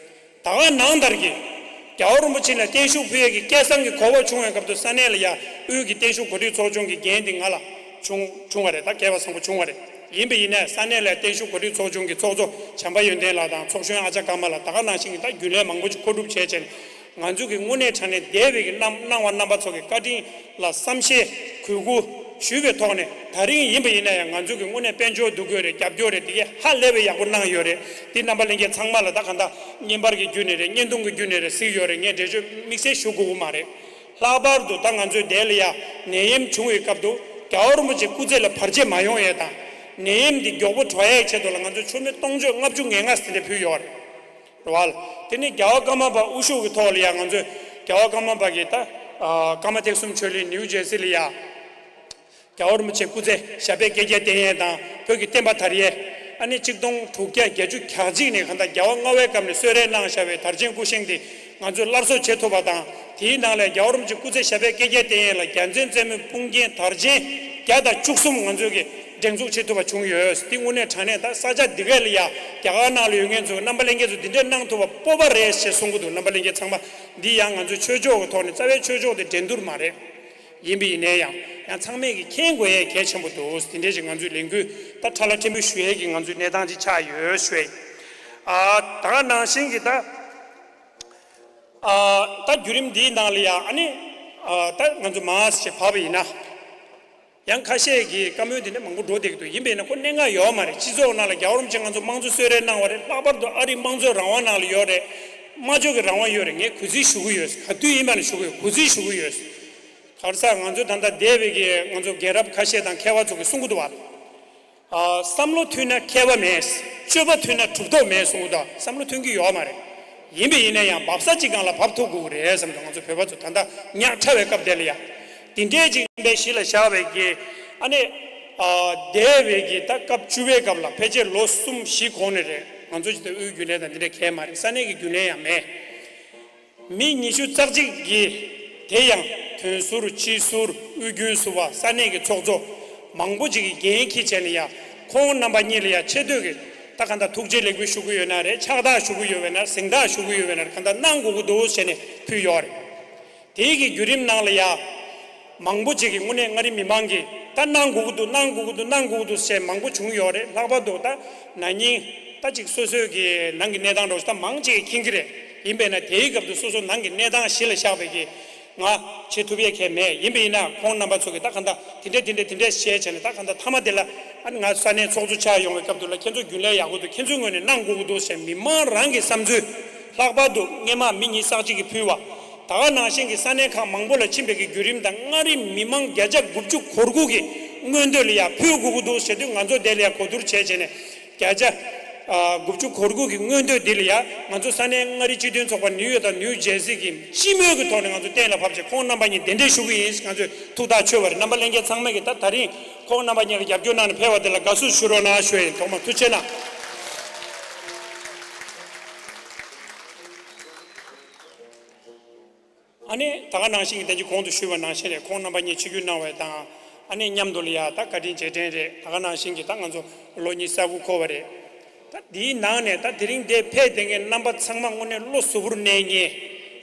ད་ག་ནང་ལྟར་གྱི་རྒྱལ་བ་རིན་པོ་ཆེ་ལ་བརྟན་བཞུགས་ཕུལ་ཡས་ཀྱི་སྐལ་བཟང་གི་གོ་སྐབས་བྱུང་བའི་སྐབས་དུ་ས་གནས་ལ་ཡ་དབུས་ཀྱི་བརྟན་བཞུགས་གོ་སྒྲིག་ཚོགས་ཆུང་གི་འགན་དེ་ང་ལ་བྱུང་བྱུང་བ་རེད། ད་སྐལ་བ་བཟང་པོ་བྱུང་བ་རེད། ཡིན་པ་ཡིན་ནའི་ས་གནས་ལ་བརྟན་བཞུགས་གོ་སྒྲིག་ཚོགས་ཆུང་གི་ཚོགས་གཙོ་བྱམས་པ་ཡོན་ཏན་ལགས་དང་ཚོགས་གཞོན་ཨ་ཅག་ཀརྨ་ལགས། ད་ག་ནང་བཞིན་གྱི་ད་རྒྱུན་ལས་མང་པོ་ཅིག་མཁོ་སྒྲུབ་བྱས་བྱས་ནས། ང་ཚོ་གི་དངོས་གནས་དྲང་གནས་འདས་པའི་གི་གནང་གནང་བ་རྣམ་པ་ཚོ་གི་བཀའ་དྲིན་ལ་བསམ་ཤེས་གུས་བཀུར་ཞུས་པའི་ཐོག་ནས། ད་རིང་ཡིན་པ་ཡིན་ན་ཡང་ང་ཚོ་གི་དངོས་གནས་དཔལ་འབྱོར་འདུ་འགོད་རེད། རྒྱབ་སྐྱོར་རེད། དེ་གས་ཧ་ལས་པའི་ཡག་པོ་གནང་ཡོད་རེད། དེ་རྣམ་པ་ལྷན་རྒྱས་ཚང་མ་ལ་ད་ག་འདྲ་བརྙན་པར་གྱི་བརྒྱུད་ནས་རེད། བརྙན་ཐུང་གི་བརྒྱུད་ནས་རེད་གཟིགས་ཡོད་རེད། ངས་འགྲེལ་བརྗོད་དམིགས་བསལ་ཞུ་དགོས་ཀྱི་མ་རེད། ལྷག་པར་དུ་ད་ང་ཚོའི་འདས་ལ་ཡ་ནད་ཡམས་བྱུང་བའི་སྐབས་དུ་རྒྱལ་བ་རིན་པོ་ཆེ་སྐུ་ཚེ་ལ་བར་ཆད་མ་ཡོང་ཡས་དང་། ནད་ཡམས་འདི་མགྱོགས་པོ་དྲག་ཡས་ཆེད་དུ་ལ་ང་ཚོས་མཆོད་མེ་སྟོང་མཆོད་ལྔ་བཅུ་ང་ལྔ་ཟིན་བྲིས་ཕུལ་ཡོད་རེད། རེད་བ། དེ་ནས་རྒྱལ་བ་ཀརྨ་པ་དབུ་བཞུགས་ཀྱི་ཐོག་ལ་ཡང་ང་ཚོས་རྒྱལ་བ་ཀརྨ་པ་གི་ད་ཨ་ཀརྨ་ཐེག་གསུམ་ཆོས་གླིང་ནིའུ་ཇེར་སི་ལ་ཡ། རྒྱལ་བ་རིན་པོ་ཆེ་སྐུ་ཚེ་ཞབས་པད་བསྐལ་བརྒྱར་བརྟན་ཡས་དང་བོད་ཀྱི་བསྟན་པ་དར་ཡས། ཨ་ནི་གཅིག་སྟོང་དྲུག་བརྒྱ་བརྒྱད་ཅུ་གྱ་གཅིག་ནས་གང་ལྟར་རྒྱལ་བ་ལྔ་པའི་སྐབས་ནས་གསོལ་རས་གནང་བཞག་པའི་དར་ཆེན་སྐུ་བཞེངས་དེ་ང་ཚོས་སླར་གསོ་བྱེད་ཐུབ་པ་དང་། དེའི་ནང་ལས་རྒྱལ་བ་རིན་པོ་ཆེ་སྐུ་ཚེ་ཞབས་པད་བསྐལ་བརྒྱར་བརྟན་ཡས་ལ་རྒྱལ་མཚན་རྩེ་མོའི་དཔུང་རྒྱན་དར་ཆེན་བརྒྱ་དང་བཅུ་གསུམ་ང་ཚོས་ཀྱི་སྒྲེང་འཛུགས་བྱེད་ཐུབ་པ་བྱུང་ཡོད། འདི་དངོས་གནས་དྲང་གནས་ད་ས་ཆ་འདི་གས་ལ་ཡ་རྒྱ་གར་ནང་ལ་ཡོད་མཁན་ཚོ་རྣམ་པ་ལྷན་རྒྱས་ཚོ་འདི་འདྲས་གནང་ཐུབ་པ་སྤོབས་པ་རེད་ཞེས་གསུང་གི་འདུག་རྣམ་པ་ལྷན་རྒྱས་ཚང་མ། འདི་ཡང་ང་ཚོའི་ཆོས་ཕྱོགས་ཀྱི་ཐོག་ནས་རྩ་བའི་ཆོས་ཕྱོགས་དེ་འགྲན་བསྡུར་མ་རེད། ཡིན་པ་ཡིན་ནའི་ཡང་ཡང་ཚང་མས་ཀྱི་མཁྱེན་དགོས་ཡས་གལ་ཆེན་པོ་འདུག་དེ་འདྲས་ཀྱི་ང་ཚོའི་ལས་འགུལ་ད་ཁྲ་ལ་ཕྲན་བུ་ཞུ་ཡས་ཀྱི་ང་ཚོའི་གནས་སྟངས་ཅིག་ཆགས་ཡོད་ཞུ་ཡས། ཨ་ད་ག་ནང་བཞིན་གྱི་ད་ ཨ་ད་བརྒྱུད་རིམ་འདིའི་ནང་ལ་ཡང་ཨ་ནི་ཨ་ད་ང་ཚོ་མར་ཞེས་བབས་པ་ཡིན་ན། ཡང་ཁ་ཤས་ཀྱིས་བཀའ་མོལ་དེ་འདྲ་མང་པོ་འགྲོ་བསྡད་ཀྱི་འདུག་ཡིན་པས་ན་ཁོ་གནད་འགག་ཡོད་མ་རེད། སྤྱི་ཚོགས་ནང་ལ་རྒྱལ་བ་རིན་པོ་ཆེ་ང་ཚོ་དམངས་གཙོ་གསོལ་རས་གནང་བ་རེད། ལྷག་པར་དུ་ཨ་རིའི་དམངས་གཙོའི་རང་དབང་ནང་ལ་ཡོད་རེད། སྨྲ་བརྗོད་ཀྱི་རང་དབང་ཡོད་རེད། ངས་གུས་བརྩི་ཞུ་གི་ཡོད། ག་དུས་ཡིན་པ་ན་ཞུ་གི་ཡོད། གུས་བརྩི་ཞུ་གི་ཡོད། ག་རེ་ཟེར། ང་ཚོ་ད་ལྟ་འདས་པའི་གི་ང་ཚོ་རྒན་རབས་ཁ་ཤས་དང་མཁས་པ་ཚོ་གིས་གསུང་གི་འདུག་བ། ཨ་བསམ་བློ་མཐུན་ན་མཁས་པ་མེད། སྤྱོད་པ་མཐུན་ན་གྲུབ་ཐོབ་མེད་གསུང་གི་འདུག་བསམ་བློ་མཐུན་གྱི་ཡོད་མ་རེད། ཡིན་པ་ཡིན་ན་ཡང་འབབ་ས་གཅིག་སྒང་ལ་བབས་ཐུབ་དགོས་ཀྱི་རེད་བསམ་འདུག་ང་ཚོ་བོད་པ་ཚོ་ད་ལྟ་ཉག་ཕྲ་བའི་སྐབས་དེ་ལ་ཡ། དེ་འདྲའི་ཅིག་ཡིན་པའི་གཞི་ལ་བཞག་པའི་གི་ཨ་ནི། ཨ་འདས་པའི་གི་ད་སྐབས་བཅུ་པའི་སྐབས་ལ་ཕལ་ཆེར་ལོ་གསུམ་བཞི་གོང་ནས་རེད། ང་ཚོ་ཅིག་ད་དབུས་རྒྱུན་ལས་དང་འདི་འདྲ་གས་མ་རེད། ས་གནས་ཀྱི་རྒྱུན་ལས་ཡང་མེད། མི་ཉི་ཤུ་རྩ་གཅིག་གིས། དེ་ཡང་དོན་ཟུར་སྤྱི་ཟུར་དབུས་རྒྱུན་ཟུར་པ་ས་གནས་ཀྱི་ཚོགས་གཙོ་མང་པོ་ཅིག་གིས་འགན་འཁྱེར་བྱས་ནས་ཡ། ཁོང་རྣམ་པ་གཉིས་ལ་ཡ་ཆེ་བསྟོད་ཀྱི་ད་ག་འདྲ་ཐུགས་རྗེ་ལེགས་འབུལ་ཞུ་གི་ཡོད་ན་རེད། ཕྱག་རྟགས་ཞུ་གི་ཡོད་པ་ན་རེད། གཟེངས་རྟགས་ཞུ་གི་ཡོད་པ་ན་རེད། ག་འདྲ་གནང་དགོས་ཀྱི་འདུག་ཟེར་ནས་ཕུལ་ཡོད་རེད། དེའི་གི་བརྒྱུད་རིམ་ནང་ལ་ཡ། མང་པོ་ཅིག་གིས་དངོས་གནས་མངའ་རིས་མི་མང་གིས་ད་གནང་དགོས་ཀྱི་འདུག་གནང་དགོས་ཀྱི་འདུག་གནང་དགོས་ཀྱི་འདུག་ཟེར་མང་པོ་བྱུང་ཡོད་རེད། ལྷག་པར་དུ་ད་ན་ནིང་ད་ཅིག་སོ་སོའི་གི་ནང་གི་གནས་སྟངས་འདྲ་བོ་ཞིག་ད་མང་ཅིག་གིས་མཁྱེན་གྱི་རེད། ཡིན་པས་ན་དེའི་སྐབས་དུ་སོ་སོ་ནང་གི་གནས་སྟངས་གཞི་ལ་བཞག་པའི་གི་ང་བྱེད་ཐུབ་ཡས་གལ་མེད། ཡིན་པས་ན་ཁོང་རྣམ་པ་ཚོ་གིས་ད་ག་འདྲ་དེ་འདྲས་དེ་འདྲས་དེ་འདྲས་བྱས་བྱས་ནས་ད་ག་འདྲ་མཐའ་མ་དེ་ལ་ཨ་ནི་ང་ས་གནས་ཚོགས་གཙོ་ཆགས་ཡོང་བའི་སྐབས་དུ་ལ་ཁྱེད་ཚོ་རྒྱུན་ལས་ཡག་པོ་འདུག་ཁྱེད་ཚོའི་ངོས་ནས་གནང་དགོས་ཀྱི་འདུག་ཟེར་མི་མང་རང་གི་བསམ་ཚུལ། ལྷག་པར་དུ་སྔས་མ་མི་ཉི་ཤུ་རྩ་གཅིག་གིས་ཕུལ་བ། ད་ག་ནང་བཞིན་གྱི་ས་གནས་ཁག་མང་པོ་ལ་ཕྱིན་པའི་གི་བརྒྱུད་རིམ་དང་མངའ་རིས་མི་མང་བརྒྱ་ཆ་དགུ་བཅུ་གོ་དགུ་གི་མངོན་འདོད་ལ་ཡ་ཕུལ་དགོས་ཀྱི་འདུག་ཟེར་དུས་ང་ཚོ་དེ་ལ་ཡ་གོ་བསྡུར་བྱས་བྱས་ནས་བརྒྱ་ཆ་ཨ་དགུ་བཅུ་གོ་དགུ་གི་མངོན་འདོད་འདི་ལ་ཡ་ང་ཚོ་ས་གནས་མངའ་རིས་སྤྱི་མཐུན་ཚོགས་པ་ནིའུ་ཡོག་དང་ནིའུ་ཇེར་སི་གི་སྤྱི་མོས་ཀྱི་ཐོག་ནས་ང་ཚོ་གཏན་ལ་ཕབ་བྱས་ཁོང་རྣམ་པ་གཉིས་གདན་འདྲེན་ཞུ་གི་ཡིན། ང་ཚོས་ཐུགས་ཐག་ཆོད་པ་རེད། རྣམ་པ་ལྷན་རྒྱས་ཚང་མས་ཀྱི་ད་ད་རིང་ཁོང་རྣམ་པ་གཉིས་ལ་རྒྱབ་སྐྱོར་གནང་ནས་ཕེབས་པ་དེ་ལ་དགའ་བསུ་ཞུ་རོགས་གནང་ཞུ་ཡ་ཡིན། ཐོག་མར་ཐུགས་རྗེ་གནང་། ཨ་ནི་ད་ག་ནང་བཞིན་གྱི་དེ་གོང་དུ་ཞུས་པ་ནང་བཞིན་རེད། ཁོང་རྣམ་པ་གཉིས་ཆིབས་བསྒྱུར་གནང་བ་དང་ཨ་ནི་མཉམ་དུ་ལ་ཡ་ད་བཀའ་དྲིན་རྗེས་དྲན་རེད། ད་ག་ནང་བཞིན་གྱི་ད་ང་ཚོ་ལོ་ཉི་ཤུ་རྩ་དགུ་འཁོར་བ་རེད། ད་འདིའི་ནང་ནས་ད་དེ་རིང་འདིར་ཕེབས་བསྡད་མཁན་རྣམ་པ་ཚང་མ་དངོས་གནས་བློ་གཟུ་བོར་གནས་མཁན།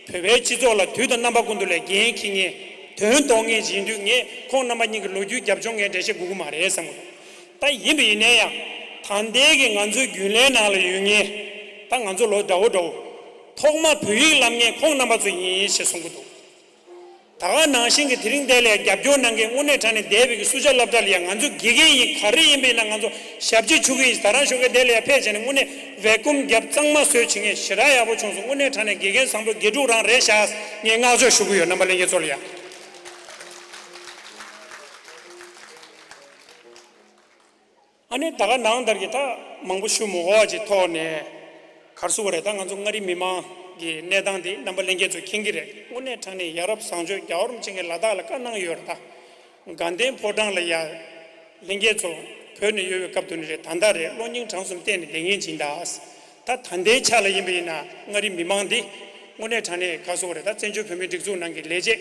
བོད་པའི་སྤྱི་ཚོགས་ལ་དུས་དང་རྣམ་པ་ཀུན་ཏུ་ལ་འགན་འཁྱེར་མཁན། དོན་རྟོགས་མཁན་ཞིག་ཡིན་དུས་ངས་ཁོང་རྣམ་པ་གཉིས་ཀྱི་ལོ་རྒྱུས་རྒྱབ་ལྗོངས་ངས་འགྲེལ་བཤད་དགོས་ཀྱི་མ་རེད་བསམ་གྱི་འདུག་ད་ཡིན་པ་ཡིན་ན་ཡང་ད་ལྟའི་གི་ང་ཚོའི་རྒྱུན་ལས་ནང་ལ་ཡོད་མཁན་ད་ང་ཚོ་ལོ་འདྲ་བོ་འདྲ་བོ། ཐོག་མ་བོད་ཡིག་བསླབ་མཁན་ཁོང་རྣམ་པ་ཚོ་ཡིན་ཞེས་གསུང་གི་འདུག་ད་ག་ནང་བཞིན་གྱི་དེ་རིང་འདི་ལ་རྒྱབ་སྐྱོར་གནང་མཁན་དངོས་གནས་དྲང་གནས་འདས་པའི་གི་སུ་ཇཱ་སློབ་གྲྭ་ལ་ཡང་ང་ཚོ་དགེ་རྒན་ཡིན། ག་རེ་ཡིན་པ་ཡིན་ན་ང་ཚོ་ཞབས་ཕྱི་ཞུ་གི་ཡིན། ད་རང་ཞོགས་ཀས་འདི་ལ་ཡང་ཕེབས་བྱས་ནས་དངོས་གནས་བེ་ཀུམ་རྒྱབ་གཙང་མ་བཟོས་བྱེད་མཁན་ཞེ་དྲག་ཡག་པོ་བྱུང་སོང་། དངོས་གནས་དྲང་གནས་དགེ་རྒན་བཟང་པོ་དགེ་ཕྲུག་རང་རེད་ཤག་ངས་བསྔགས་བརྗོད་ཞུ་གི་ཡོད། རྣམ་པ་ལྷན་རྒྱས་ཚོ་ལ་ཡང་། ཨ་ནི་ད་ག་ནང་ལྟར་གྱི་ད་མང་པོ་ཞུ་མི་དགོས་པ་ཅིག་ཐོག་ནས་ག་རེ་ཟེར་དགོས་རེད། ད་ང་ཚོ་མངའ་རིས་མི་མང་གི་གནས་སྟངས་འདི་རྣམ་པ་ལྷན་རྒྱས་ཚོ་མཁྱེན་གྱི་རེད། དངོས་གནས་དྲང་གནས་ཡ་རབས་བཟང་སྤྱོད་རྒྱལ་བ་རིན་པོ་ཆེ་གིས་ལ་དྭགས་ལ་བཀའ་གནང་ཡོད་རེད། ད་དགའ་ལྡན་ཕོ་བྲང་ལ་ཡ་ལྷན་རྒྱས་ཚོ་བོད་ནས་ཡོད་པའི་སྐབས་དུ་ནས་རེད། ད་ལྟ་རེད། གློག་བརྙན་གྲངས་གསུམ་བལྟས་ནས་བསྡད་མཁན་ཅིག་ཡིན་ད། ད་ད་ལྟའི་ཆ་ལ་ཡིན་པ་ཡིན་ན་མངའ་རིས་མི་མང་འདི་དངོས་གནས་དྲང་གནས་ག་རེ་ཟེར་དགོས་རེད། ད་བཙན་བྱོལ་བོད་མིའི་སྒྲིག་འཛུགས་ནང་གི་ལས་བྱེད་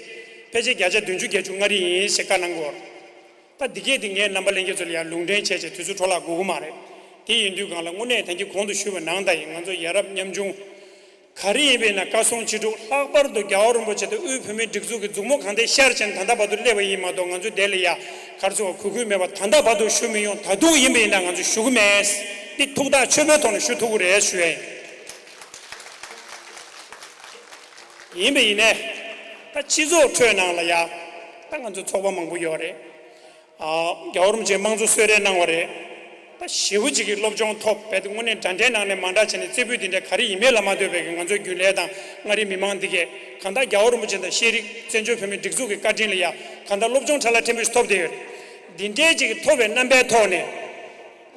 ཕལ་ཆེར་བརྒྱ་ཆ་བདུན་ཅུ་བརྒྱད་ཅུ་མངའ་རིས་ཡིན་ཞེས་བཀའ་གནང་གི་ཡོད་རེད། ད་འདི་གས་འདི་ངས་རྣམ་པ་ལྷན་རྒྱས་ཚོ་ལ་ཡང་ལུང་འདྲེན་བྱས་བྱས་དུས་ཚོད་འཕྲོ་བརླག་དགོས་ཀྱི་མ་རེད། དེ་ཡིན་དུས་སྒང་ལ་དངོས་གནས་ད་གིན་གོང་དུ་ཞུས་པ་ནང་ལྟར་ཡིན། ང་ཚོ་ཡ་རབས་ཉམ་ཆུང་ག་རེ་ཡིན་པ་ཡིན་ན་བཀའ་གསུང་ཕྱི་དྲོ་ལྷག་པར་དུ་རྒྱལ་བ་རིན་པོ་ཆེ་དང་དབུས་བོད་མིའི་སྒྲིག་འཛུགས་ཀྱི་མཛུབ་མོ་གང་ཐད་ཤར་བྱས་ནས་ད་ལྟ་བར་དུ་སླེབས་པ་ཡིན་མ་གཏོགས་ང་ཚོ་དེ་ལ་ཡ་ག་རེ་ཟེར་དགོས་རེད། གུས་བཀུར་མེད་པ་ད་ལྟ་བར་དུ་ཞུ་མི་ཡོང་། ད་དུང་ཡིན་པ་ཡིན་ན་ང་ཚོ་ཞུ་གི་མེད། འདི་ཐུགས་ཐག་ཆོད་པོའི་ཐོག་ནས་ཞུ་ཐུབ་ཀྱི་རེད་ཞུ་ཡ་ཡིན། ཡིན་པ་ཡིན་ནའི་ད་སྤྱི་ཚོགས་ཁྲོད་ནང་ལ་ཡ་ད་ང་ཚོ་ཚོགས་པ་མང་པོ་ཡོད་རེད། ཨ་རྒྱལ་བ་རིན་པོ་ཆེས་དམངས་གཙོ་གསོལ་རས་གནང་བ་རེད། ད་ཞེ་པོ་ཅིག་གི་སློབ་སྦྱོང་ཐོབ་པའི་དངོས་གནས་འདྲ་འདྲའི་ནང་ནས་མ་འདྲ་བྱས་ནས་རྩེ་ཕུད་འདི་འདྲ་ག་རེ་ཡིན་མིན་ལ་མ་ལྟོས་པའི་གི་ང་ཚོའི་རྒྱུན་ལས་དང་མངའ་རིས་མི་མང་འདི་གས་གང་ལྟར་རྒྱལ་བ་རིན་པོ་ཆེ་དང་ཤེས་རིག་བཙན་བྱོལ་བོད་མིའི་སྒྲིག་འཛུགས་ཀྱི་བཀའ་དྲིན་ལ་ཡ་གང་ལྟར་སློབ་སྦྱོང་འཕྲོ་བརླག་ཕྲན་བུ་ཞིག་ཐོབ་བསྡད་ཡོད་རེད། འདི་འདྲའི་ཅིག་གི་ཐོབ་པའི་རྣམ་པའི་ཐོག་ནས།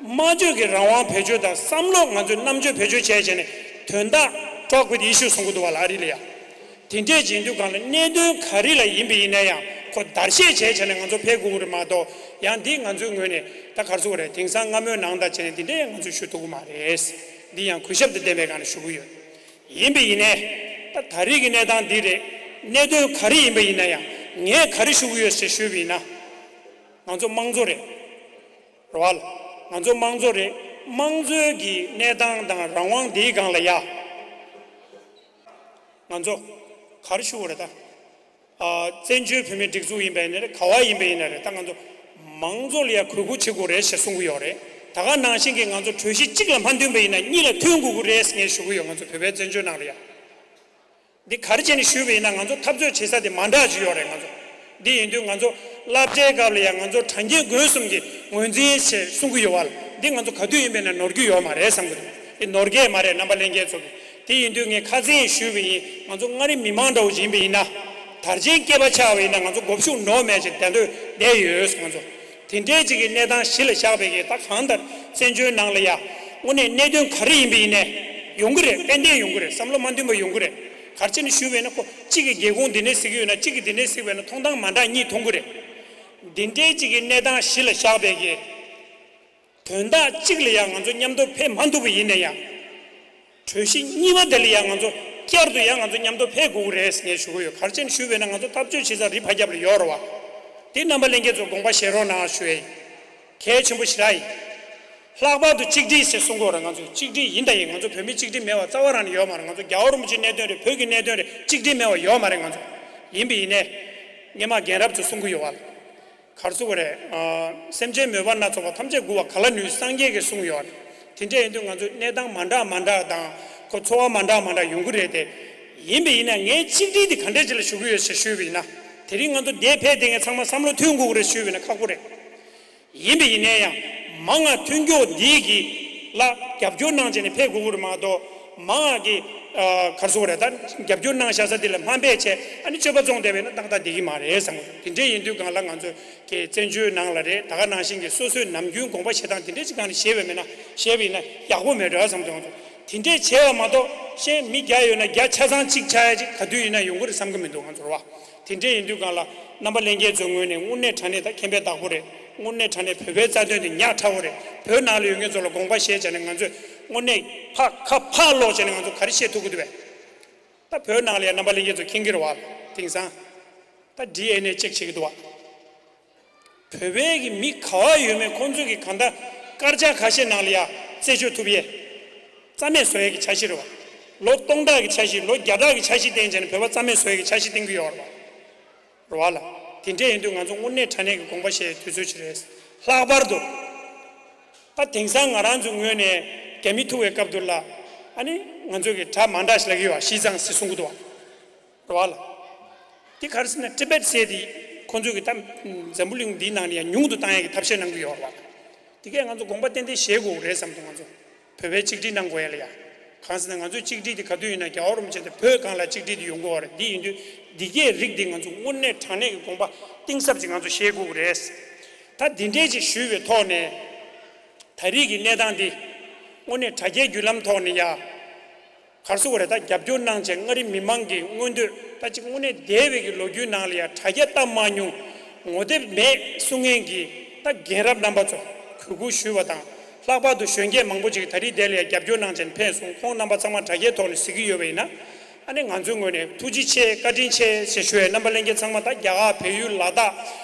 སྨྲ་བརྗོད་ཀྱི་རང་དབང་བེད་སྤྱོད་དང་བསམ་བློ་ང་ཚོས་རྣམ་དཔྱོད་བེད་སྤྱོད་བྱས་བྱས་ནས་དོན་དག་talk with issue གསུང་གི་འདུག་བ་ལ་ཨ་རི་ལ་ཡ། དེ་འདྲས་བྱེད་དུས་སྒང་ལ་གནད་དོན་ག་རེ་ལ་ཡིན་པ་ཡིན་ན་ཡང་ཁོ་བརྡར་ཤ་བྱས་བྱས་ནས་ང་ཚོ་ཕེབས་དགོས་ཀྱི་རེད་མ་གཏོགས་ཡང་འདི་ང་ཚོའི་ངོས་ནས་ད་ག་རེ་ཟེར་དགོས་རེད། དེང་སང་སྔ་མོའི་ནང་ལྟར་བྱས་ནས་འདི་འདྲས་ང་ཚོས་ཞུ་ཐུབ་ཀྱི་མ་རེད། འདི་ཡང་གུས་ཞབས་དང་ལྡན་པའི་སྒང་ལ་ཞུ་གི་ཡོད། ཡིན་པ་ཡིན་ནའི་ད་ད་རེས་ཀྱི་གནས་སྟངས་འདི་རེད། གནད་དོན་ག་རེ་ཡིན་པ་ཡིན་ན་ཡང་ངས་ག་རེ་ཞུ་གི་ཡོད་ཟེར་ཞུས་པ་ཡིན་ན། ང་ཚོ་དམངས་གཙོ་རེད། རེད་བ། ང་ཚོ་དམངས་གཙོ་རེད། དམངས་གཙོའི་གི་གནས་སྟངས་དང་རང་དབང་འདིའི་སྒང་ལ་ཡ། ང་ཚོ་ག་རེ་ཞུ་དགོས་རེད་ད། ཨ་བཙན་བྱོལ་བོད་མིའི་སྒྲིག་འཛུགས་ཡིན་པ་ཡིན་ན་རེད། ག་བ་ཡིན་པ་ཡིན་ན་རེད། ད་ང་ཚོ་དམངས་གཙོ་ལ་ཡ་གུས་བཀུར་བྱེད་དགོས་རེད་ཞེས་གསུང་གི་ཡོད་རེད། ད་ག་ནང་བཞིན་གྱི་ང་ཚོ་གྲོས་གཞི་གཅིག་ལ་མ་མཐུན་པ་ཡིན་ན་གཉིས་ལ་མཐུན་དགོས་ཀྱི་རེད་ངས་ཞུ་གི་ཡོད། ང་ཚོ་བོད་པའི་བཙན་བྱོལ་ནང་ལ་ཡ། འདི་ག་རེ་བྱས་ནས་ཞུས་པ་ཡིན་ན། ང་ཚོ་འཐབ་རྩོད་བྱེད་ས་དེ་མ་འདྲ་ཅིག་ཡོད་རེད། ང་ཚོ་འདི་ཡིན་དུས་ང་ཚོ་སློབ་གྲྭའི་སྐབས་ལ་ཡང་ང་ཚོ་དྲ་རྒྱའི་སྒོ་གསུམ་གྱི་ངོས་འཛིན་བྱས་གསུང་གི་ཡོད་པ་ལ། འདི་ང་ཚོ་ག་དུས་ཡིན་པས་ན་ནོར་རྒྱུ་ཡོད་མ་རེད་བསམ་གི་འདུག་འདི་ནོར་གྱི་མ་རེད། རྣམ་པ་ལྷན་རྒྱས་ཚོ་གིས། དེ་ཡིན་དུས་ངས་ཁ་སང་ཞུས་པ་ཡིན། ང་ཚོ་མངའ་རིས་མི་མང་འདྲ་བོ་ཅིག་ཡིན་པ་ཡིན་ན། དར་ཆེན་སྐེད་པ་ཆགས་པ་ཡིན་ན་ང་ཚོ་མགོ་གཞུག་ནོར་མེད་ཅིག་བསྡད་འདོད་བསྡད་ཡོད། ང་ཚོ་དེ་འདྲའི་ཅིག་གི་གནས་སྟངས་གཞི་ལ་བཞག་པའི་གི། ད་གང་ལྟར་བཙན་བྱོལ་ནང་ལ་ཡ་དངོས་གནས་གནད་དོན་ག་རེ་ཡིན་པ་ཡིན་ནའི་ཡོང་གི་རེད། ཏན་ཏན་ཡོང་གི་རེད། བསམ་བློ་མ་མཐུན་པ་ཡོང་གི་རེད། ག་རེ་བྱས་ནས་ཞུས་པ་ཡིན་ན། ཁོ་གཅིག་གིས་སྒེའུ་ཁུང་འདི་ནས་གཟིགས་ཀྱི་ཡོད་ན་གཅིག་གིས་འདི་ནས་གཟིགས་པ་ཡིན་ན་མཐོང་སྟངས་མ་འདྲ་གཉིས་མཐོང་གི་རེད། འདི་འདྲའི་ཅིག་གི་གནས་སྟངས་གཞི་ལ་བཞག་པའི་གི་དོན་དག་གཅིག་ལ་ཡང་ང་ཚོ་མཉམ་དུ་ཕེབས་མ་ཐུབ་པ་ཡིན་ན་ཡང་། གྲོས་གཞི་གཉིས་པ་དེ་ལ་ཡང་ང་ཚོ་བསྐྱར་དུ་ཡང་ང་ཚོ་མཉམ་དུ་ཕེབས་དགོས་ཀྱི་རེད་ངས་ཞུ་གི་ཡོད། ག་རེ་བྱས་ནས་ཞུས་པ་ཡིན་ན། ང་ཚོ་འཐབ་རྩོད་བྱེད་ས་རི་བར་རྒྱབ་ལ་ཡོད་རེད་བ། དེ་རྣམ་པ་ལྷན་རྒྱས་ཚོ་དགོངས་པ་བཞེས་རོགས་གནང་ཞུ་ཡ་ཡིན། གལ་ཆེན་པོ་ཞེ་དྲག་ཡིན། ལྷག་པར་དུ་གཅིག་སྒྲིལ་ཟེར་གསུང་གི་ཡོད་རེད། ང་ཚོ་གཅིག་སྒྲིལ་ཡིན་དང་ཡིན། ང་ཚོ་བོད་མི་གཅིག་སྒྲིལ་མེད་པ་རྩ་བ་རང་ནས་ཡོད་མ་རེད། ང་ཚོ་རྒྱལ་བ་རིན་པོ་ཆེའི་གནད་དོན་རེད། བོད་ཀྱི་གནད་དོན་རེད། གཅིག་སྒྲིལ་མེད་པ་ཡོད་མ་རེད། ང་ཚོ་ཡིན་པ་ཡིན་ནའི་སྔོན་མ་རྒན་རབས་ཚོ་གསུང་གི་ཡོད་བ། ག་རེ་ཟེར་དགོས་རེད། ཨ། སེམས་ཅན་མོས་པ་སྣ་ཚོགས་པ། ཐམས་ཅད་མགུ་བར་ག་ལ་ནུས། སངས་རྒྱས་ཀྱིས་གསུངས་ཡོད་རེད། དེ་འདྲ་ཡིན་དུས་ང་ཚོ་གནས་སྟངས་མ་འདྲ་མ་འདྲ་དང་། ཁོ་ཚོར་བ་མ་འདྲ་མ་འདྲ་ཡོང་གི་རེད་དེ། ཡིན་པ་ཡིན་ན་ངས་གཅིག་སྒྲིལ་དེ་ག་འདྲས་ཅིག་ལ་ཞུ་གི་ཡོད་ཞེས་ཞུས་པ་ཡིན་ན། དེ་རིང་ང་ཚོ་འདིར་ཕེབས་བསྡད་མཁན་ཚང་མ་བསམ་བློ་མཐུན་དགོས་ཀྱི་རེད་ཞུས་པ་ཡིན་ན་ཁག་པོ་རེད། ཡིན་པ་ཡིན་ན་ཡང་མང་ང་མཐུན་ཕྱོགས་འདི་གི་ལ་རྒྱབ་སྐྱོར་གནང་བྱས་ནས་ཕེབས་དགོས་ཀྱི་རེད་མ་གཏོགས། མང་ང་གི་ཨ། ག་རེ་ཟེར་དགོས་རེད། ད་རྒྱབ་སྐྱོར་གནང་བཞག་ས་འདི་ལ་མ་ཕེབས་བྱས་ཨ་ནི་སྤྱོད་པ་བཙོང་བསྡད་པ་ཡིན་ན་ཏག་ཏག་བསྡད་ཀྱི་མ་རེད་བསམ་གི་འདུག་དེ་འདྲ་ཡིན་དུས་སྒང་ལ་ང་ཚོས་ཀྱི་བཙན་བྱོལ་ནང་ལ་རེད། ད་ག་ནང་བཞིན་གྱི་སོ་སོའི་ནམ་རྒྱུན་དགོངས་པ་བཞེས་སྟངས་དེ་འདྲ་ཅིག་སྒང་ནས་བཞེས་པ་མེད་ན། བཞེས་པ་ཡིན་ན་ཡག་པོ་མེད་འགྲོ་བསམ་གྱི་འདུག་དེ་འདྲས་བྱས་པ་མ་གཏོགས་གཞན་མི་བརྒྱ་ཡོད་ན་བརྒྱ་ཆ་ཚང་གཅིག་ཆགས་ཡ་ཅིག་ག་དུས་ཡིན་ན་ཡོང་གི་རེད་བསམ་གྱི་མི་འདུག་ང་ཚོར་བ། དེ་འདྲས་ཡིན་དུས་སྒང་ལ་རྣམ་པ་ལྷན་རྒྱས་ཚོའི་ངོས་ནས་དངོས་གནས་དྲང་གནས་ད་མཁྱེན་པའི་བདག་པོ་རེད། དངོས་གནས་དྲང་གནས་བོད་པའི་རྩ་དོན་དེ་ཉག་ཕྲ་བོ་རེད། བོད་ནང་ལ་ཡོད་མཁན་ཚོ་ལ་དགོངས་པ་བཞེས་བྱས་ནས་ང་ཚོས་དངོས་གནས་ཕར་ཁ་ཕར་སློག་བྱས་ནས་ང་ཚོ་ག་རེ་བཤད་ཐུབ་ཀྱི་འདུག་པས། ད་བོད་ནང་ལ་ཡ་རྣམ་པ་ལྷན་རྒྱས་ཚོ་མཁྱེན་གྱི་རེད་བ། དེང་སང་ད་ཌི་ཨེན་ཨེ་ཅེག་བྱེད་ཀྱི་འདུག་བ། བོད་པའི་གི་མི་ག་བ་ཡོད་མེད་ཁོང་ཚོས་གི་གང་ལྟར་སྐར་ཆ་ཁ་ཤས་ནང་ལ་ཡ་རྩད་གཅོད་ཐུབ་ཡས། རྩ་མེད་བཟོ་ཡས་ཀྱི་འཆར་གཞི་རེད་བ། ལོ་སྟོང་ཕྲག་གི་འཆར་གཞི། ལོ་བརྒྱ་ཕྲག་གི་འཆར་གཞི་བཏིང་བྱས་ནས་བོད་པ་རྩ་མེད་བཟོ་ཡས་ཀྱི་འཆར་གཞི་བཏིང་གི་ཡོད་རེད་བ། རེད་བ་ལ། དེ་འདྲས་ཡིན་དུས་ང་ཚོ་དངོས་གནས་དྲང་གནས་ཀྱི་དགོངས་པ་བཞེས་དུས་ཚོད་ཅིག་རེད། ལྷག་པར་དུ་ད་དེང་སང་ང་རང་ཚོའི་ངོས་ནས་རྒྱ་མི་ཐུག་པའི་སྐབས་དུ་ལ། ཨ་ནི་ང་ཚོས་གི་གྲྭ་མ་འདྲ་ཞིག་ལབ་ཀྱི་ཡོད་བ། ཤིས་ཙང་ཟེར་གསུང་གི་འདུག་བ། རེད་བ་ལ། དེ་ག་རེ་ཟེར་ན་ཊི་བེཊ་ཟེར་དེ་ཁོང་ཚོས་གི་ད་འཛམ་བུ་གླིང་འདིའི་ནང་ནས་ཡང་ཉུང་དུ་བཏང་ཡས་ཀྱི་ཐབས་ཤེས་གནང་གི་ཡོད་རེད་བ། དེ་གས་ང་ཚོ་དགོངས་པ་ཏན་ཏན་བཞེས་དགོས་རེད་བསམ་འདུག་ང་ཚོ་བོད་པའི་གཅིག་སྒྲིལ་གནང་དགོས་ཡ་ལ་ཡ། གང་ཟེར་ན་ང་ཚོའི་གཅིག་སྒྲིལ་དེ་ག་དུས་ཡིན་ན་རྒྱལ་བ་རིན་པོ་ཆེ་དང་བོད་སྒང་ལ་གཅིག་སྒྲིལ་དེ་ཡོང་གི་ཡོད་རེད། འདི་ཡིན་དུས་འདི་གས་རིགས་འདི་ང་ཚོ་དངོས་གནས་དྲང་གནས་ཀྱི་དགོངས་པ་གཏིང་ཟབ་ཅིག་ང་ཚོ་བཞེས་དགོས་ཀྱི་རེད། ད་འདི་འདྲས་ཅིག་ཞུས་པའི་ཐོག་ནས། ད་རེས་ཀྱི་གནས་སྟངས་འདི་དངོས་གནས་དྲ་རྒྱའི་བརྒྱུད་ལམ་ཐོག་ནས་ཡ། ག་རེ་ཟེར་དགོས་རེད། ད་རྒྱབ་སྐྱོར་གནང་བྱས་མངའ་རིས་མི་མང་གི་མངོན་འདོད་ད་ཅིག་དངོས་གནས་འདས་པའི་གི་ལོ་རྒྱུས་ནང་ལ་ཡང་དྲ་རྒྱ་བལྟ་མ་མྱོང་། ངོ་དེབ་མེད་གསུང་མཁན་གྱི་ད་རྒན་རབས་རྣམ་པ་ཚོ་གུས་བཀུར་ཞུས་པ་དང་། ལྷག་པར་དུ་གཞོན་སྐྱེས་མང་པོ་ཅིག་ད་རེས་དེ་ལ་ཡང་རྒྱབ་སྐྱོར་གནང་བྱས་ཕེབས་སོང་། ཁོང་རྣམ་པ་ཚང་མ་དྲ་རྒྱའི་ཐོག་ནས་གཟིགས་ཀྱི་ཡོད་པ་ཡིན་ན། ཨ་ནི་ང་ཚོའི་ངོས་ནས་ཐུགས་རྗེ་ཆེ་བཀའ་དྲིན་ཆེ་ཞེས་ཞུ་ཡས། རྣམ་པ་ལྷན་རྒྱས་ཚང་མ་ད་རྒྱ་གར་བལ་ཡུལ་ལ་དྭགས་